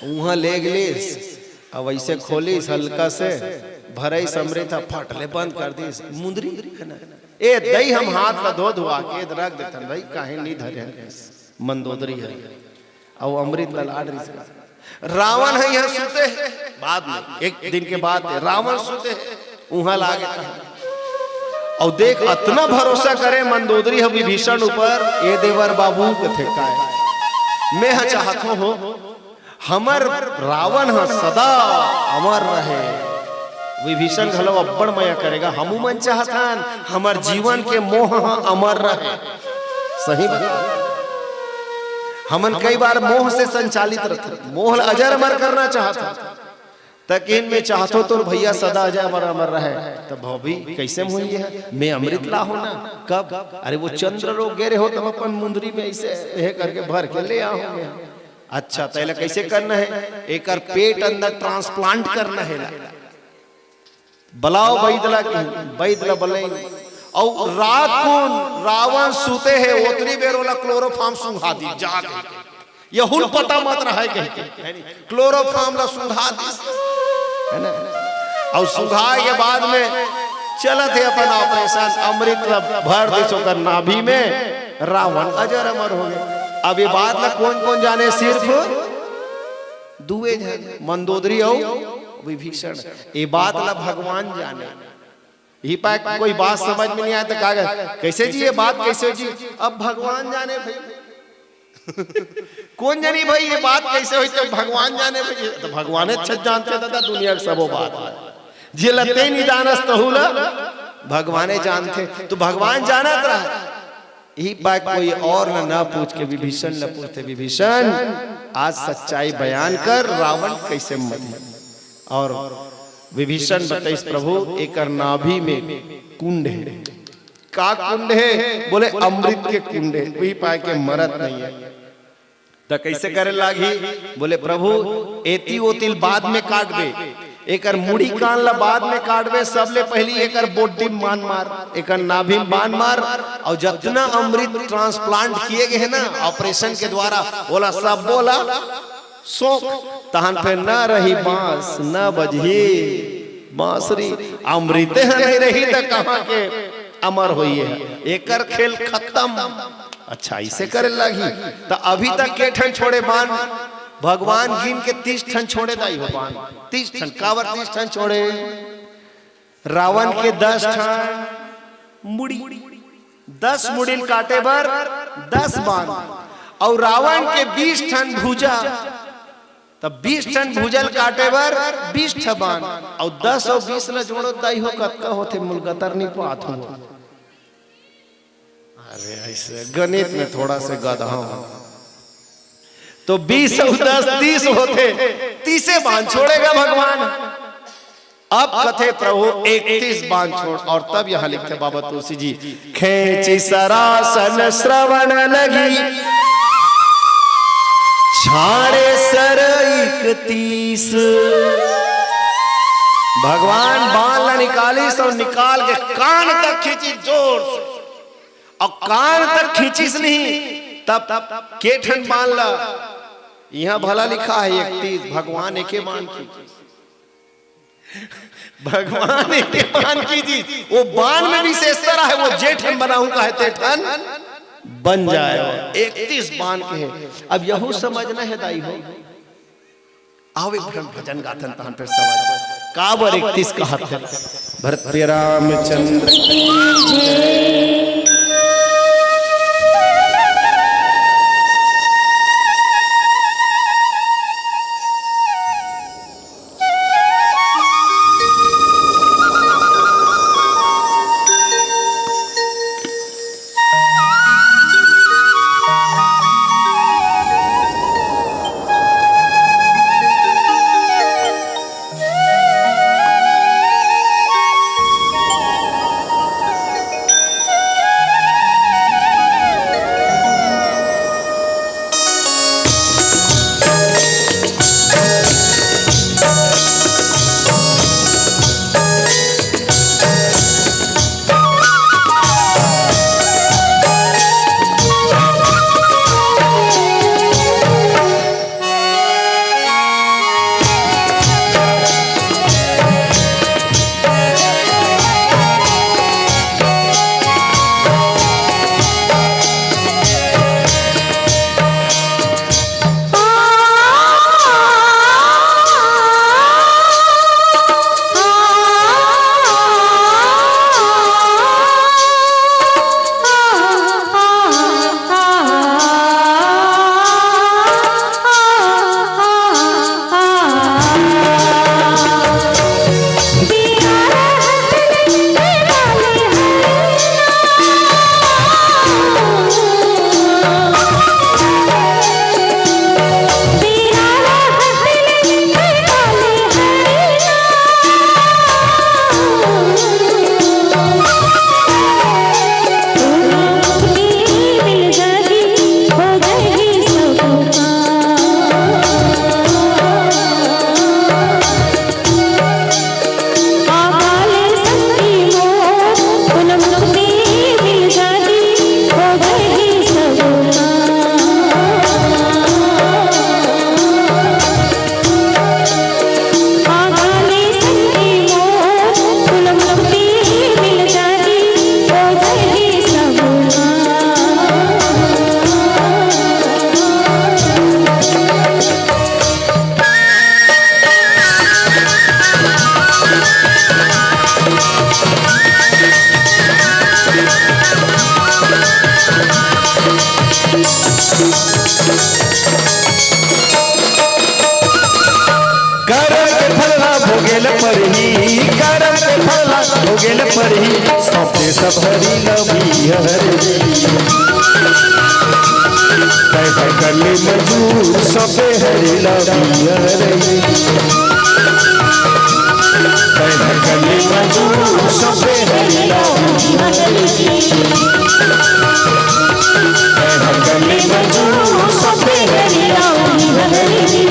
उहां लेग लिस, अब अइसे खोलिस हल्का से, भरइस अमृत ह, फट ले बंद कर दिस। मुंदरी हे ना, ए दई, हम हाथ ला धो धुआ के रख देथन भाई, काहे नी धरे हन कहिस। मंदोदरी हे। अउ अमृत ल लाड रिहिस। रावण ह इहां सुते हे, बाद में, एक दिन के बात हे, रावण सुते हे, उहां लागे तहां। अउ देख, अतना भरोसा करे मंदोदरी ह विभीषण ऊपर, "ए देवर बाबू," कथे, "काय? मैं ह चाहत हों हो, हमर रावण ह सदा अमर रहे।" विभीषण घलो अब्बड़ मया करे गा, "हमू मन चाहत हन, हमर जीवन के मोह ह अमर रहे।" सही बात। हमन कई बार मोह से संचालित रथन, मोह ल अजर अमर करना चाहत हन। त कहिन, "मैं चाहत हों तोर भइया सदा अजर अमर, अमर रहे।" त भाभी, "कइसे म होही ये ह? मैं अमृत लाहों ना।" "कब?" "अरे वो चंद्र रोक गे रहे हो, तब अपन मुंदरी में अइसे एहे करके भर के ले आहों मैं।" "अच्छा, त एला कइसे करना हे?" "एकर पेट अंदर transplant करना हे ला।" "बलाव बइद ला," कहिन, बइद ला बलाइन। अउ रात कुन रावण सुते हे, ओतनी बेर ओला chloroform सूंघा दिस, "जा," कहिके, "यहू ल पता मत रहय," कहिके, chloroform ला सूंघा दिस, हे ना? अउ सूंघाय के बाद में चलत हे अपन operation, अमृत ला भर दिस ओकर नाभि में, रावण अजर अमर हो गे। अब ये बात ला कोन कोन जाने? सिर्फ दुए झन, मंदोदरी अउ विभीषण। ये बात ला भगवान जाने। इही पाय कोई बात समझ में नहीं आय त का कहे, "कइसे जी, ये बात कइसे होही जी?" अब भगवान जाने भाई। कोन जनी भाई, ये बात कइसे होही, त भगवान जाने भाई। त भगवाने अच्छा जानथे दादा दुनिया के सबो बात। "जेला तें नी जानस तहू ला भगवाने जानथे।" त भगवान जानत रहय। इही पाय कोई अउ ला न पूछ के विभीषण ला पूछथे, "विभीषण, आज सच्चाई बयान कर, रावण कइसे मरही?" अउ विभीषण बताइस, "प्रभु, एकर नाभि में कुंड हे।" "का कुंड हे?" बोले, "अमृत के कुंड हे, उही पाय के मरत नहीं हे।" "त कइसे करे लागही?" बोले, "प्रभु, एती ओती ल बाद में काटबे, एकर मुड़ी कान ला बाद में काटबे, सबले पहिली एकर body म बान मार, एकर नाभि म बान मार, अउ जतना अमृत transplant किए गे हे ना operation के द्वारा, ओला सबो ला सोख, तहन फेर न रही बांस, न बजही बांसुरी।" अमृते ह नहीं रही त कहां के अमर होही ये? एकर खेल खतम। अच्छा, अइसे करे लागही। त अभी तक के ठन छोड़े बान? भगवान गिन के तीस ठन छोड़े दाई हो बान। तीस ठन। काबर तीस ठन छोड़े? रावण के दस ठन मुड़ी, दस मुड़ी ल काटे बर दस बान, अउ रावण के बीस ठन भुजा, त बीस ठन भुजा ल काटे बर बीस ठन बान, अउ दस अउ बीस ल जोड़ो दाई हो, कतका होथे? मुलगतर नहीं पात हो। अरे, अइसे गणित में थोड़ा से गधा हूं। त बीस अउ दस तीस होथे, तीसे बान छोड़े गा भगवान। अब कथे प्रभु इकतीस बान छोड़, अउ तब यहां लिखथे बाबा तुलसी जी, "खेंची सरासन श्रवण लगी, छाड़े सर इकतीस।" भगवान बान ला निकालिस अउ निकाल के कान तक खींचिस जोर से। अउ कान तक खींचिस नहीं, तब के ठन बान ला, इहां भला लिखा हे इकतीस, भगवान एके बान खींचिस। भगवान एक बान कीजिए, वो बान में विशेषता रहे, वो जे ठन बनाहूं कहे ते ठन बन जाए। इकतीस बान के हे। अब यहू समझना हे दाई हो, आओ एक ठन भजन गाथन, तहन फिर समझ काबर इकतीस कहत हे। भरत रामचंद्र करम के फल ला भोगेल परही, करम के फल ला भोगेल परही, सौंपे सब हरि ला बिहर जी। तैं हर कले मजूर सौंपे हरि ला बिहर जी। तैं हर कले मजूर सौंपे हरि ला बिहर जी। तैं हर कले मजूर सौंपे हरि ला बिहर जी।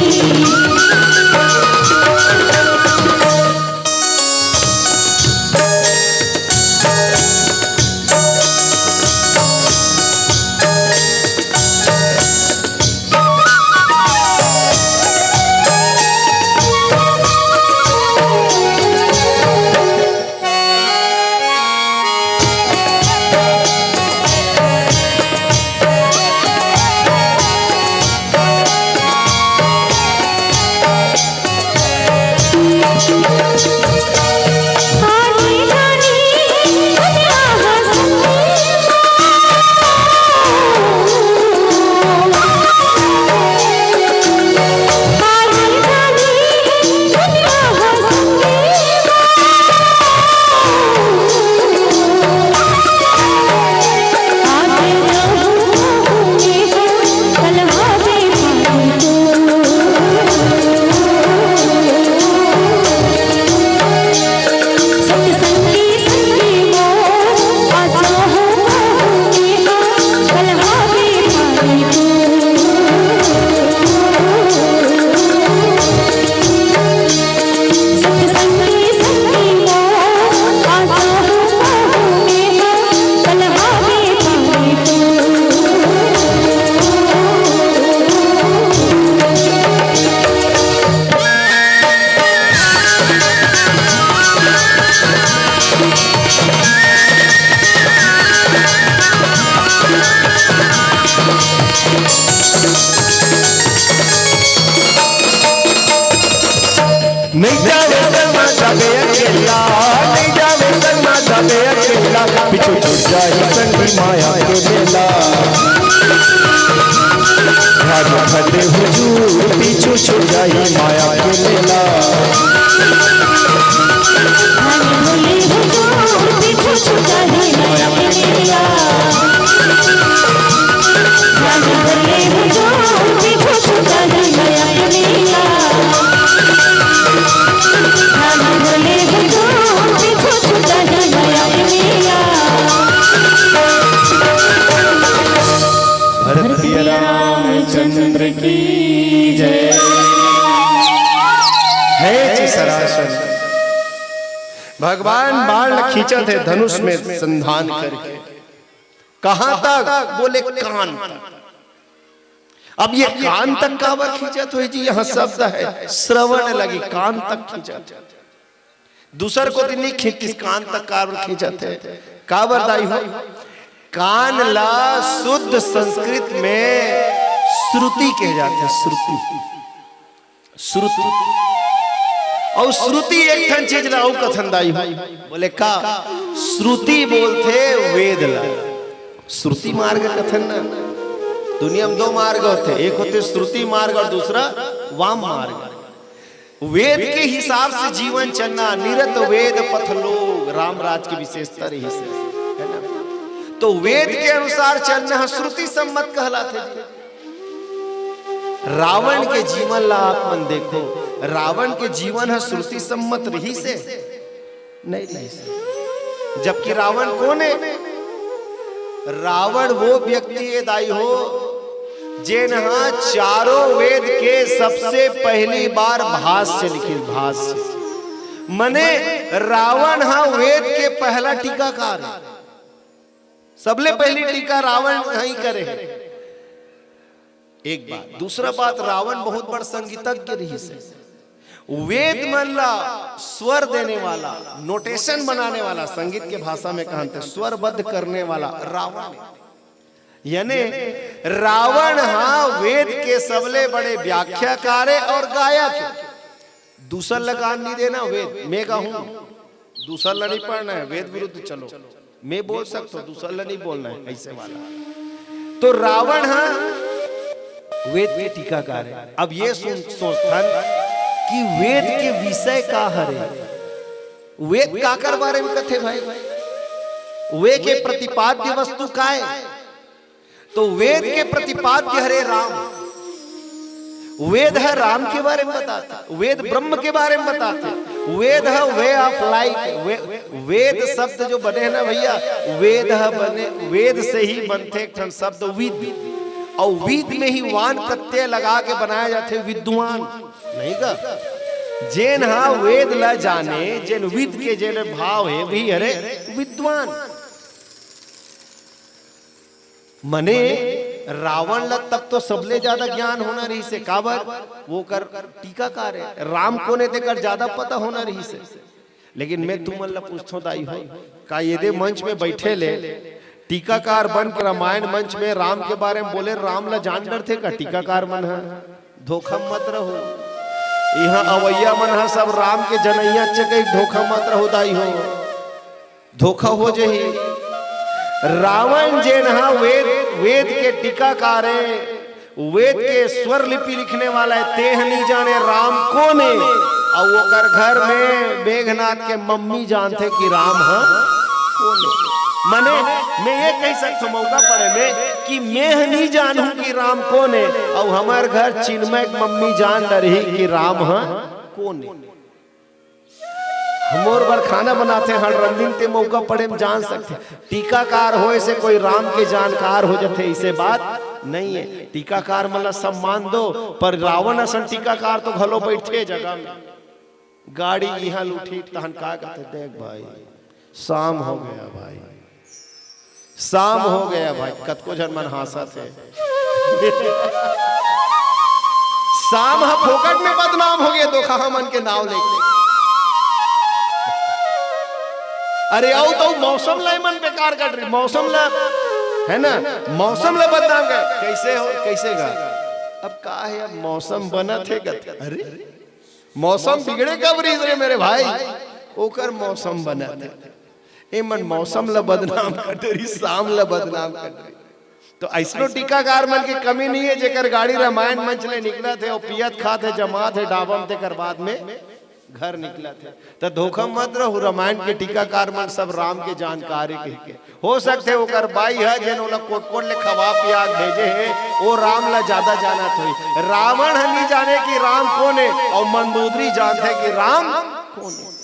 ला, नहीं जावे संग मा जावे अकेला, पीछू छूट जाही संगी माया के मेला। भाग भले हुजूर, पीछू छूट जाही माया के मेला। भाग भले हुजूर, पीछू छूट जाही माया के मेला। भाग भले हुजूर, पीछू छूट जाही माया के मेला। धरती रामचंद्र की जय। हे चिसरासन, भगवान बाण खींचत हे धनुष में संधान करके। कहां तक? बोले कान तक। अब ये कान तक काबर खींचत होही जी? यहां शब्द है श्रवण लगी, कान तक खींचत। दूसर कोती नहीं खींचिस, कान तक काबर खींचत हे? काबर दाई हो? कान ला शुद्ध संस्कृत में श्रुति कहे जाथे, श्रुति। श्रुति। अउ श्रुति एक ठन चीज ला अउ कथन दाई हो। बोले का? श्रुति बोलथे वेद ला। श्रुति मार्ग कथन ना। दुनिया में दो मार्ग होथे, एक होथे श्रुति मार्ग अउ दूसरा वाम मार्ग। वेद के हिसाब से जीवन चलना, निरत वेद पथ लोग, रामराज के विशेषता रहिसे, है ना? तो वेद के अनुसार चलना ह श्रुति सम्मत कहलाथे जी। रावण के जीवन ला आप मन देखो, रावण के जीवन ह श्रुति सम्मत रहिसे? नहीं रहिसे। जबकि रावण कोन हे? रावण वो व्यक्ति हे दाई हो, जेन ह चारों वेद के सबसे पहली बार भाष्य लिखिस, भाष्य। मने रावण ह वेद के पहला टीकाकार हे। सबले पहली टीका रावण ह ही करे हे। एक बात। दूसरा बात, रावण बहुत बड़ संगीतज्ञ रहिसे। वेद मन ला स्वर देने वाला, नोटेशन बनाने वाला, संगीत के भाषा में कहन ते स्वरबद्ध करने वाला रावण हे। यानी रावण हा वेद के सबले बड़े व्याख्याकार हे अउ गायक हे। दूसर ला गान नहीं देना, वेद में गाहूं, दूसर ला नहीं पढ़ना हे, वेद विरुद्ध चलो। मैं बोल सकता हूं, दूसर ला नहीं बोलना हे, ऐसे वाला। तो रावण हा वेद के टीकाकार हे। अब ये सुन, सोचथन कि वेद के विषय का हरे, वेद काकर बारे में कथे भाई, वेद के प्रतिपाद्य वस्तु का हे? तो वेद के प्रतिपाद्य हरे राम। वेद ह राम के बारे में बताथे, वेद ब्रह्म के बारे में बताथे, वेद ह way of life। वे, वेद शब्द जो बने हे ना भैया, वेद ह बने, वेद से ही बनथे एक ठन शब्द विद, अउ विद में ही वान प्रत्यय लगा के बनाया जाथे विद्वान, नहीं का? जेन हा वेद ला जाने, जेन विद के जेन भाव हे, वही हरे विद्वान। मने रावण ला तब तो सबले ज्यादा ज्ञान होना रहिसे, काबर? वो कर टीकाकार हे, राम कोन हे तेकर ज्यादा पता होना रहिसे। लेकिन मैं तुमन ला पूछथों दाई हो, का ये दे मंच में बैठे ले टीकाकार बन के रामायण मंच में राम के बारे में बोले, राम ला जान डरथे का टीकाकार मन ह? धोखा मत रहो, इहां अवैया मन ह सब राम के जनैया चकई, धोखा मत रहो दाई हो। धोखा हो जही। रावण जेन हा वेद, वेद के टीकाकार हे, वेद के स्वर लिपि लिखने वाला हे, तेह नी जाने राम कोन हे, अउ ओकर घर में मेघनाथ के मम्मी जानथे कि राम हा कोन हे। मने, मैं ये कहि सकथों मौका पड़े में कि मैं ह नी जानहूं कि राम कोन हे, अउ हमर घर चिन्मय के मम्मी जान डरही कि राम हा कोन हे। मोर बर खाना बनाथे, हर रंधीन ते मौका पड़े में जान सकथे। टीकाकार होय से कोई राम के जानकार हो जथे, इसे बात नहीं हे। टीकाकार मन ला सम्मान दो, पर रावण असन टीकाकार तो घलो बैठथे जगह में। गाड़ी इहां लूठी तहन का कथे, देख भाई, शाम हो गया भाई, शाम हो गया भाई, कतको झन मन हांसत हे। शाम ह फोकट में बदनाम हो गया, धोखा हमन के नाव लेके। अरे, अउ तो मौसम ला मन बेकार कर रही, मौसम ला, है ना, मौसम ला बदनाम कर, कैसे हो, कैसे गा? अब का हे, अब मौसम बनत हे, कत-, अरे, मौसम बिगड़े कब रहिस रे मेरे भाई? ओकर मौसम बनत हे। ए मन मौसम ल बदनाम कर डरिस, शाम ल बदनाम कर डरिस। तो अइसनो टीकाकार मन के कमी नहीं है, जेकर गाड़ी रामायण मंच ले निकलत हे अउ पियत खात हे, जमात हे डाबम, तेकर बाद में घर निकलत हे। त धोखा मत रहू, रामायण के टीकाकार मन सब राम के जानकार हे कहिके। हो सकथे ओकर बाई ह, जेन ओला कोट-कोट ले खवा पिया के भेजे हे, ओ राम ला जादा जानत होही। रावण ह नी जाने कि राम कोन हे, अउ मंदोदरी जानथे कि राम कोन हे।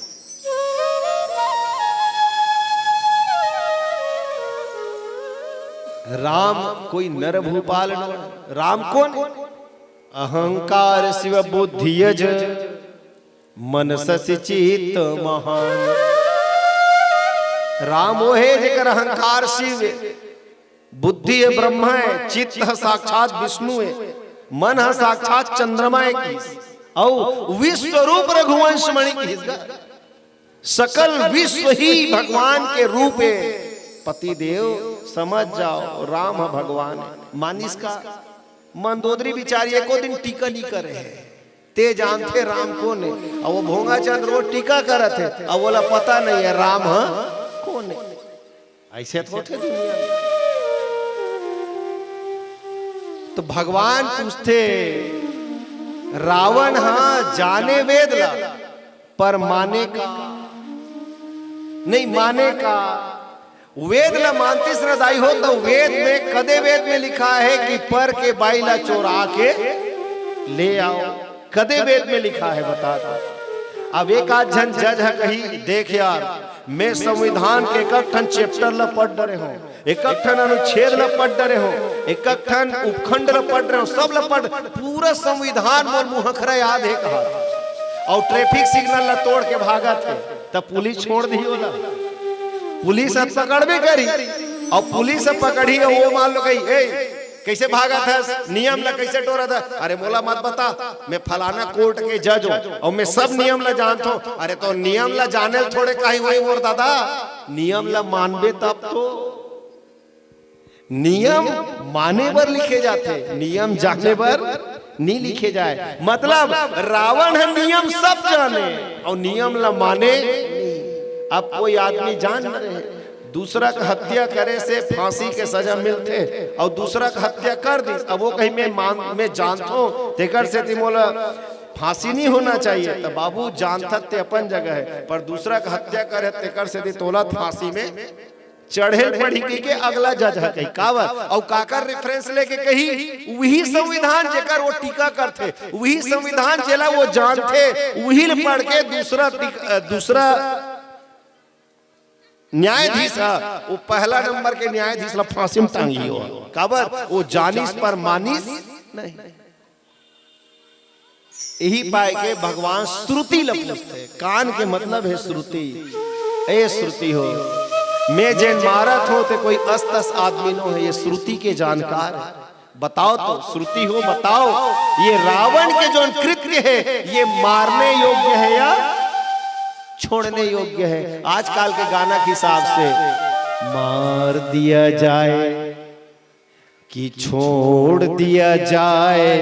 राम कोई नर भूपाल नोहे। राम कोन? अहंकार शिव बुद्धि अज, मन शशि चित्त महान। राम वो हे जेकर अहंकार शिव हे, बुद्धि हे ब्रह्मा हे, चित्त ह साक्षात विष्णु हे, मन ह साक्षात चंद्रमा हे किहिस, अउ विश्वरूप रघुवंश मणि किहिस गा। सकल विश्व ही भगवान के रूप हे। पति देव समझ जाव, राम ह भगवान हे। मानिस का? मंदोदरी बिचारी एको दिन टीका नी करे हे। ते जानथे राम कोन हे? अउ वो भोंगा चंद रोज टीका करत हे, अउ ओला पता नहीं हे राम ह कोन हे। अइसे तो होथे दुनिया में। तो भगवान पूछथे, रावण ह जाने वेद ला, पर माने का? नहीं माने का? वेद ला मानतिस न दाई हो, त वेद में, कदे वेद में लिखा हे कि पर के बाई ला चोरा के ले आव? कदे वेद में लिखा हे, बता दो। अब एक आध झन जज ह कही, देख यार, मैं संविधान के एक एक ठन चैप्टर ला पढ़ डरे हों, एक एक ठन अनुच्छेद ला पढ़ डरे हों, एक एक ठन उपखंड ला पढ़ डरे हों, सब ला पढ़, पूरा संविधान मोर मुहखरा याद हे कहा, अउ ट्रैफिक सिग्नल ला तोड़ के भागत हे, त पुलिस छोड़ दिही ओला? पुलिस ह पकड़बे करही, अउ पुलिस ह पकड़ही, अउ वो मान लो कही, ए, कइसे भागत हस, नियम ला कइसे टोरत हस? अरे मोला मत बता, मैं फलाना कोर्ट के जज हों अउ मैं सब नियम ला जानत हों। अरे तो नियम ला जाने ल थोड़े कही होही मोर दादा, नियम ला मानबे तब तो। नियम माने बर लिखे जाथे, नियम जाने बर नी लिखे जाय। मतलब रावण ह नियम सब जाने अउ नियम ला माने नहीं। अब कोई आदमी जान न रहे, दूसरा के हत्या करे से फांसी के सजा मिलथे, अउ दूसरा के हत्या कर दिस, अब वो कही मैं मान, मैं जानत हों, तेकर सेती मोला फांसी नहीं होना चाहिए। त बाबू जानथस ते अपन जगह हे, पर दूसरा के हत्या करे तेकर सेती तोला फांसी में चढ़े ल पड़ही कहिके अगला जज ह कही। काबर? अउ काकर रेफरेंस लेके कही? उही संविधान जेकर वो टीका करथे, उही संविधान जेला वो जानथे, उही ल पढ़ के दूसरा टीक-, अ, दूसरा न्यायाधीश ह, वो पहला नंबर के न्यायाधीश ला फांसी में टांगी हो। काबर? वो जानिस पर मानिस नहीं। यही पाए के भगवान श्रुति ल पूछथे। कान के मतलब हे श्रुति। ए श्रुति हो, मैं जेन मारत हों ते कोई अस तस आदमी नोहे, ये श्रुति के जानकार हे। बताओ तो श्रुति हो, बताओ, ये रावण के जोन कृत्य हे, ये मारने योग्य हे या छोड़ने योग्य हे? आजकल के गाना के हिसाब से मार दिया जाए कि छोड़ दिया जाए,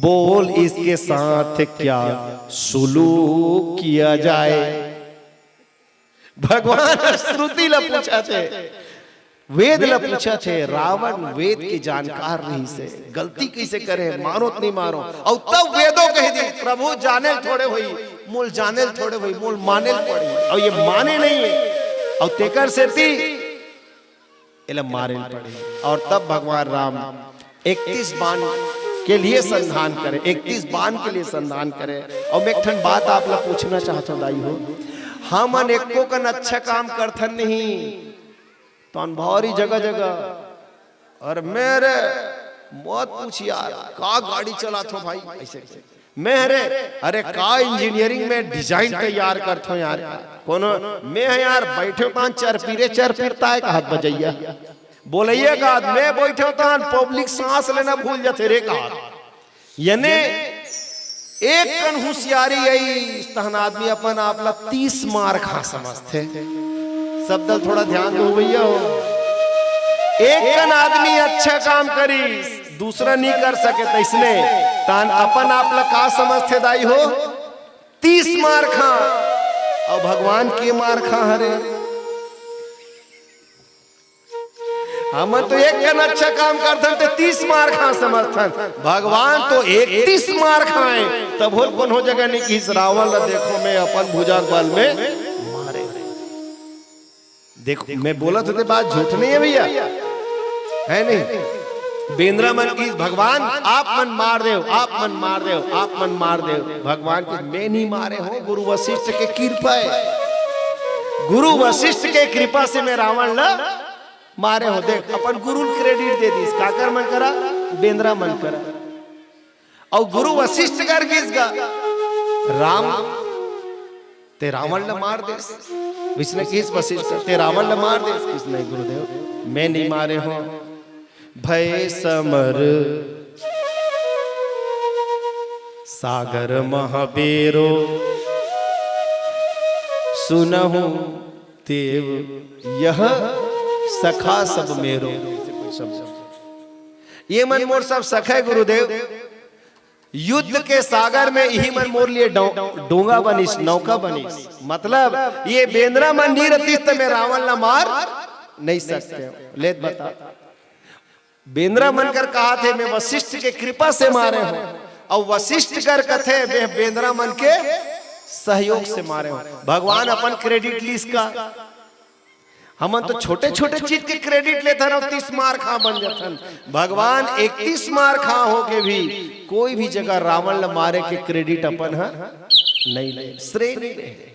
बोल इसके साथ क्या सुलूक किया जाए। भगवान ह श्रुति ला पूछथे, वेद ला पूछथे। रावण वेद के जानकार रहिस हे, गलती कइसे करे, मारो त नहीं मारो? अउ तब वेदो कहि दिस, प्रभु जाने ल थोड़े होही, मोल जाने ल थोड़े होही, मोल माने ल पड़ही। अउ ये माने नहीं हे, अउ तेकर सेती एला मारे ल पड़ही। अउ तब भगवान राम इकतीस बाण के लिए संधान करे, इकतीस बाण के लिए संधान करे। अउ मैं एक ठन बात आप ला पूछना चाहत हों दाई हो, हमन एको कन अच्छा काम करथन नहीं, तोन भारी जगह जगह। अउ मैं रे, मत पूछ यार, का गाड़ी चलात हों भाई, अइसे, अइसे। मैं रे, अरे का इंजीनियरिंग में डिजाइन तैयार करत हों यार, कोनो मैं ह यार बइठे हों तहान चरपीरे चरपीरता हे कहत बजइया, बोलइया कहत, मैं बइठे हों तहान पब्लिक सांस लेना भूल जाथे रे कहत। याने एक कन हुसियारी अइस तहन आदमी अपन आप ला तीस मार खा समझथे। शब्द ल थोड़ा ध्यान दो भइया हो। एक कन आदमी अच्छा काम करिस, दूसरा नी कर सके, तइसने तहन अपन आप ला का समझथे दाई हो? तीस मार खा। अउ भगवान के मार खा हरे? हमन तो एक कन अच्छा काम करथन ते तीस मार खा समझथन, भगवान तो इकतीस मार खाए। तभो कोनो जगह नहीं किहिस रावण ला देखो मैं अपन भुजा के बल में मारे। देखो, मैं बोलत हों ते बात झूठ नहीं है भैया, है नहीं? बेंदरा मन किहिस, भगवान आप मन मार देव, आप मन मार देव, आप मन मार देव। भगवान किहिस, मैं नहीं मारे हों, गुरु वशिष्ठ के कृपा है। गुरु वशिष्ठ के कृपा से मैं रावण ला मारे हों। देख, अपन गुरु ल credit दे दिस, काकर मन करा? बेंदरा मन करा। अउ गुरु वशिष्ठ कर किहिस गा, राम, ते रावण ला मार देस। विष्णु किहिस वशिष्ठ, ते रावण ला मार देस। किहिस, नहीं गुरुदेव, मैं नहीं मारे हों। भय समर सागर महाबेरो, सुनहु देव यह सखा सब मेरो। ये मन मोर सब सखा है गुरुदेव, युद्ध के सागर में इही मन मोर लिए डौ-, डोंगा बनिस, नौका बनिस। मतलब ये बेंदरा मन नहीं रहतिस त मैं रावण ला मार नहीं सकते। लेत बता, बेंदरा मन कर कहाथे, मैं वशिष्ठ के कृपा से मारे हों, अउ वशिष्ठ कर कथे, मैं बेंदरा मन के सहयोग से मारे हों। भगवान अपन credit लिस का? हमन तो छोटे छोटे चीज के credit लेथन अउ तीस मार खा बन जाथन। भगवान इकतीस मार खा होके भी कोई भी जगह रावण ला मारे के credit अपन ह नहीं ले, श्रेय नहीं ले।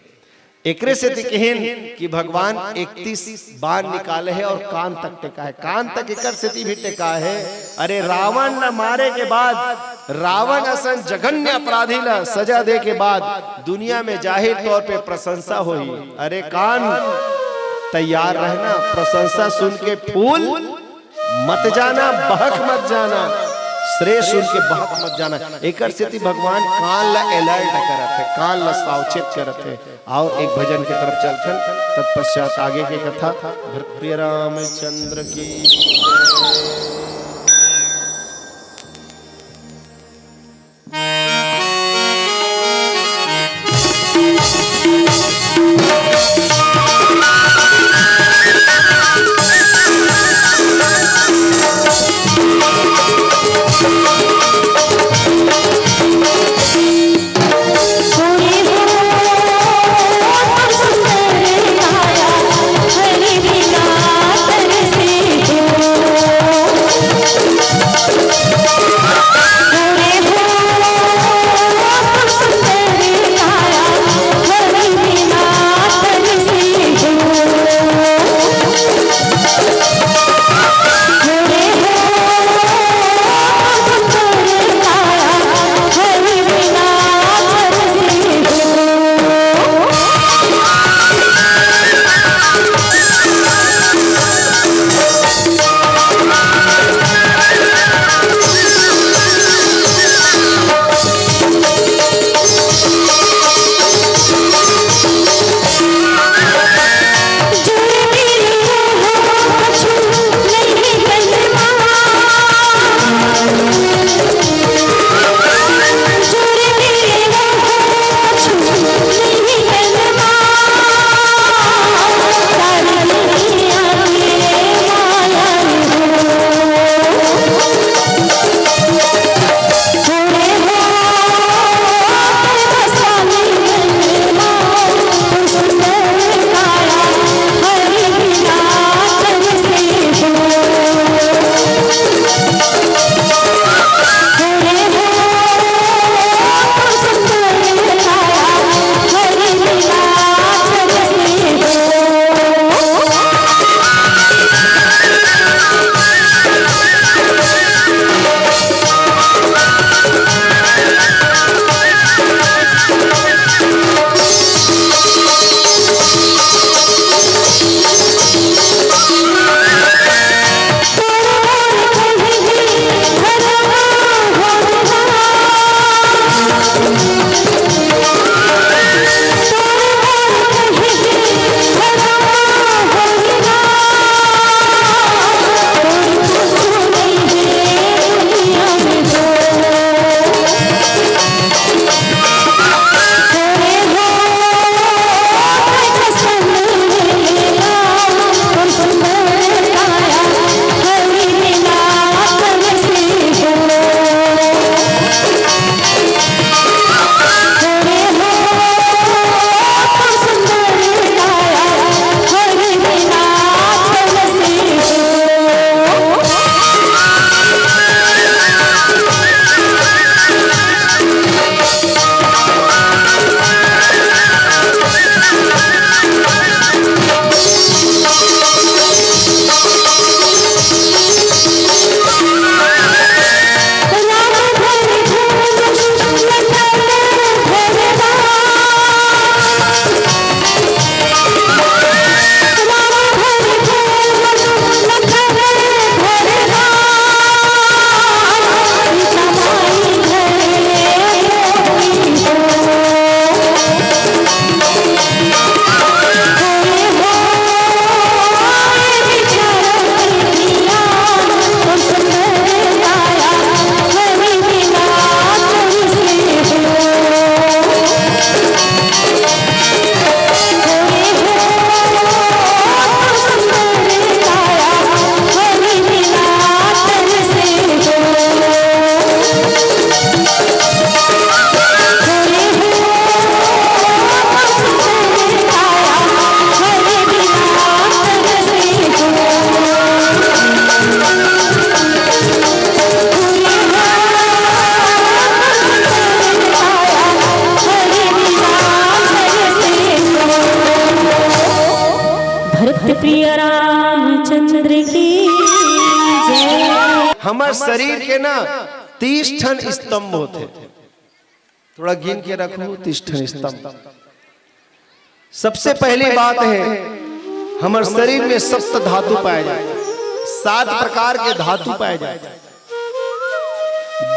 एकरे सेती किहिन कि भगवान इकतीस बाण निकाले हे अउ कान तक टेका हे। कान तक एकर सेती भी टेका हे, अरे रावण ला मारे के बाद, रावण असन जघन्य अपराधी ला सजा दे के बाद दुनिया में जाहिर तौर पे प्रशंसा होही। अरे कान, तैयार रहना, प्रशंसा सुन के फूल मत जाना, बहक मत जाना, श्रेय सुन के बहक मत जाना। एकर सेती भगवान कान ला alert करत हे, कान ला सावचेत करत हे। आओ एक भजन के तरफ चलथन, तत्पश्चात आगे के कथा। प्रिय रामचंद्र की प्रिय रामचंद्र की जय। हमर शरीर के ना तीस ठन स्तंभ होथे। थोड़ा गिन के रखू, तीस ठन स्तंभ। सबसे पहली बात है, हमर शरीर में सप्त धातु पाए जाथे, सात प्रकार के धातु पाए जाथे,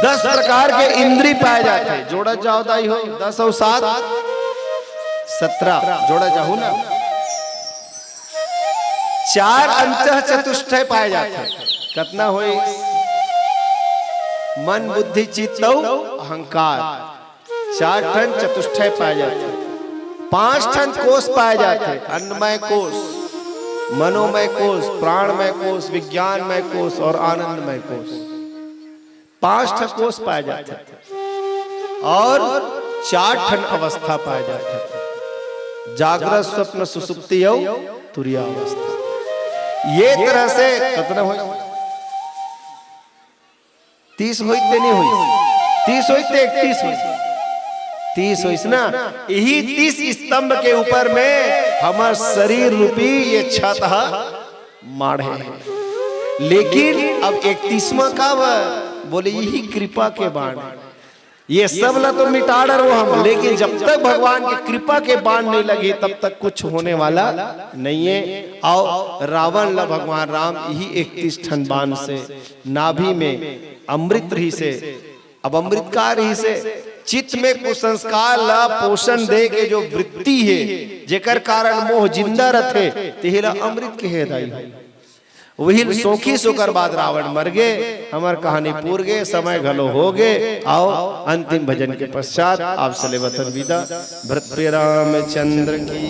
दस प्रकार के इंद्री पाए जाथे। जोड़ा जाओ दाई हो, दस अउ सात, सत्रह। जोड़ा जाहू ना। चार अंतः चतुष्टय पाए जाथे। कतना होई? मन, बुद्धि, चित्त अउ अहंकार। चार ठन चतुष्टय पाए जाथे। पांच ठन कोष पाए जाथे, अन्नमय कोष, मनोमय कोष, प्राणमय कोष, विज्ञानमय कोष और आनंदमय कोष। पांच ठन कोष पाए जाथे और चार ठन अवस्था पाए जाथे, जागृत, स्वप्न, सुसुप्ति अउ तुरियावस्था। ये तरह से कतना होई? तीस होई ते नहीं होई? तीस होई ते इकतीस होई? तीस होई ना? यही तीस स्तंभ के ऊपर में हमर शरीर रूपी ये छत ह माढ़े हे। लेकिन अब इकतीसवां का बर? बोले यही कृपा के बाण हे। ये सब ला तो मिटा डरबो हम, लेकिन जब तक भगवान की कृपा के बाण नहीं लगी, तब तक कुछ होने वाला नहीं है। अउ रावण ला भगवान राम यही इकतीस ठन बाण से नाभि में अमृत रहिसे। अब अमृत का रहिसे? चित्त में कुसंस्कार ला पोषण दे के जो वृत्ति हे, जेकर कारण मोह जिंदा रथे, तेही ला अमृत कहे दाई। वही सोखिस, ओकर बाद रावण मर गे। हमर कहानी पूर गे, समय घलो हो गे। अउ अंतिम भजन के पश्चात आप से लेवत हन विदा। भरत प्रिय रामचंद्र की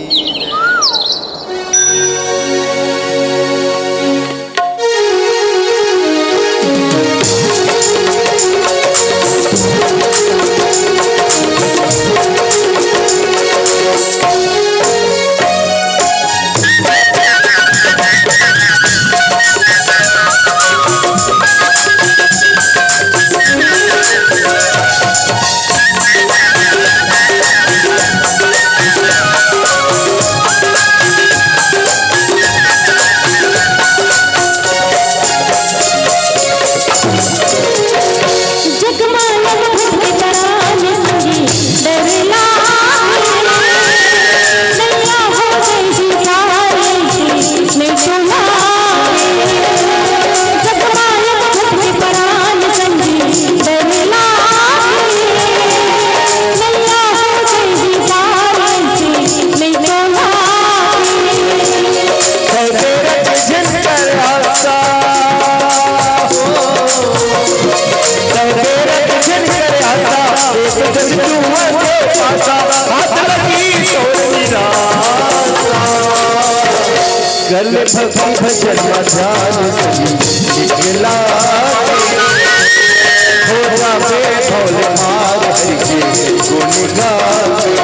कर ले भक्ति भजन ध्यान सही निकला। हो जावे भोले मार हरि के गुण गावे।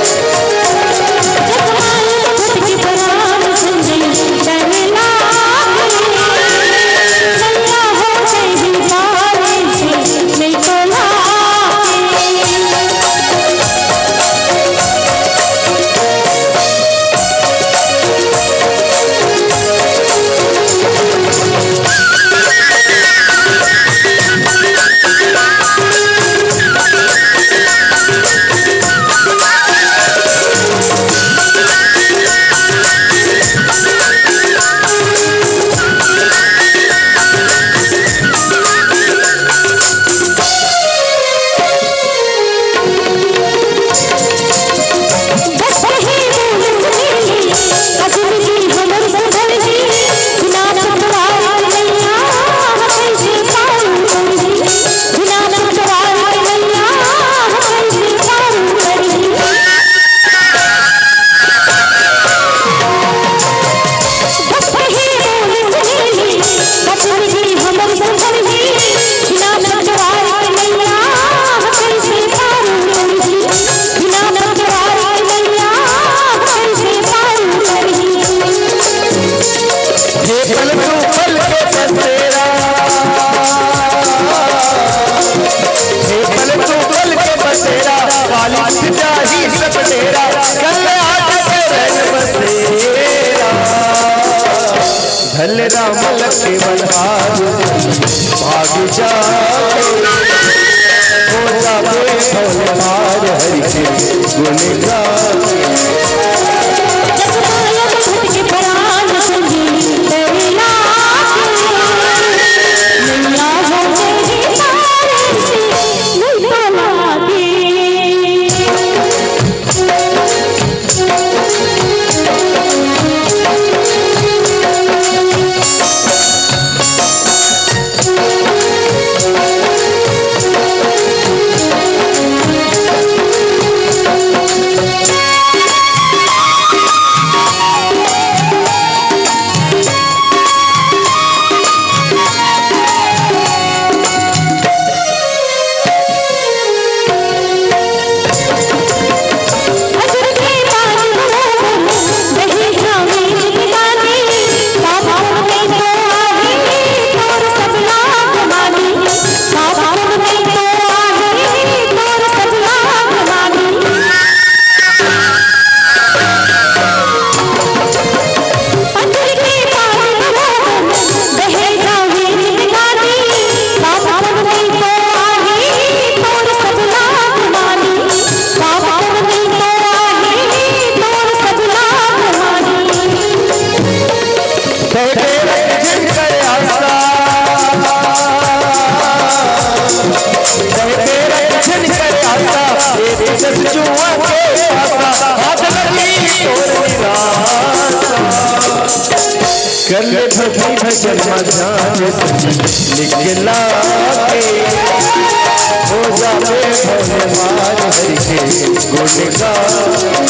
चल राम लक्ष्मण हार भाग जाके, हो जाबे भोले मार हरि के गुण गाके। जस माया भक्त के प्राण संगी दरिया के, नैया हो मेरी तारे से नहीं पाला दे। कर ले भक्ति भजन मा ध्यान निकला के, हो जाबे भोले मार हरि के गुण गाके।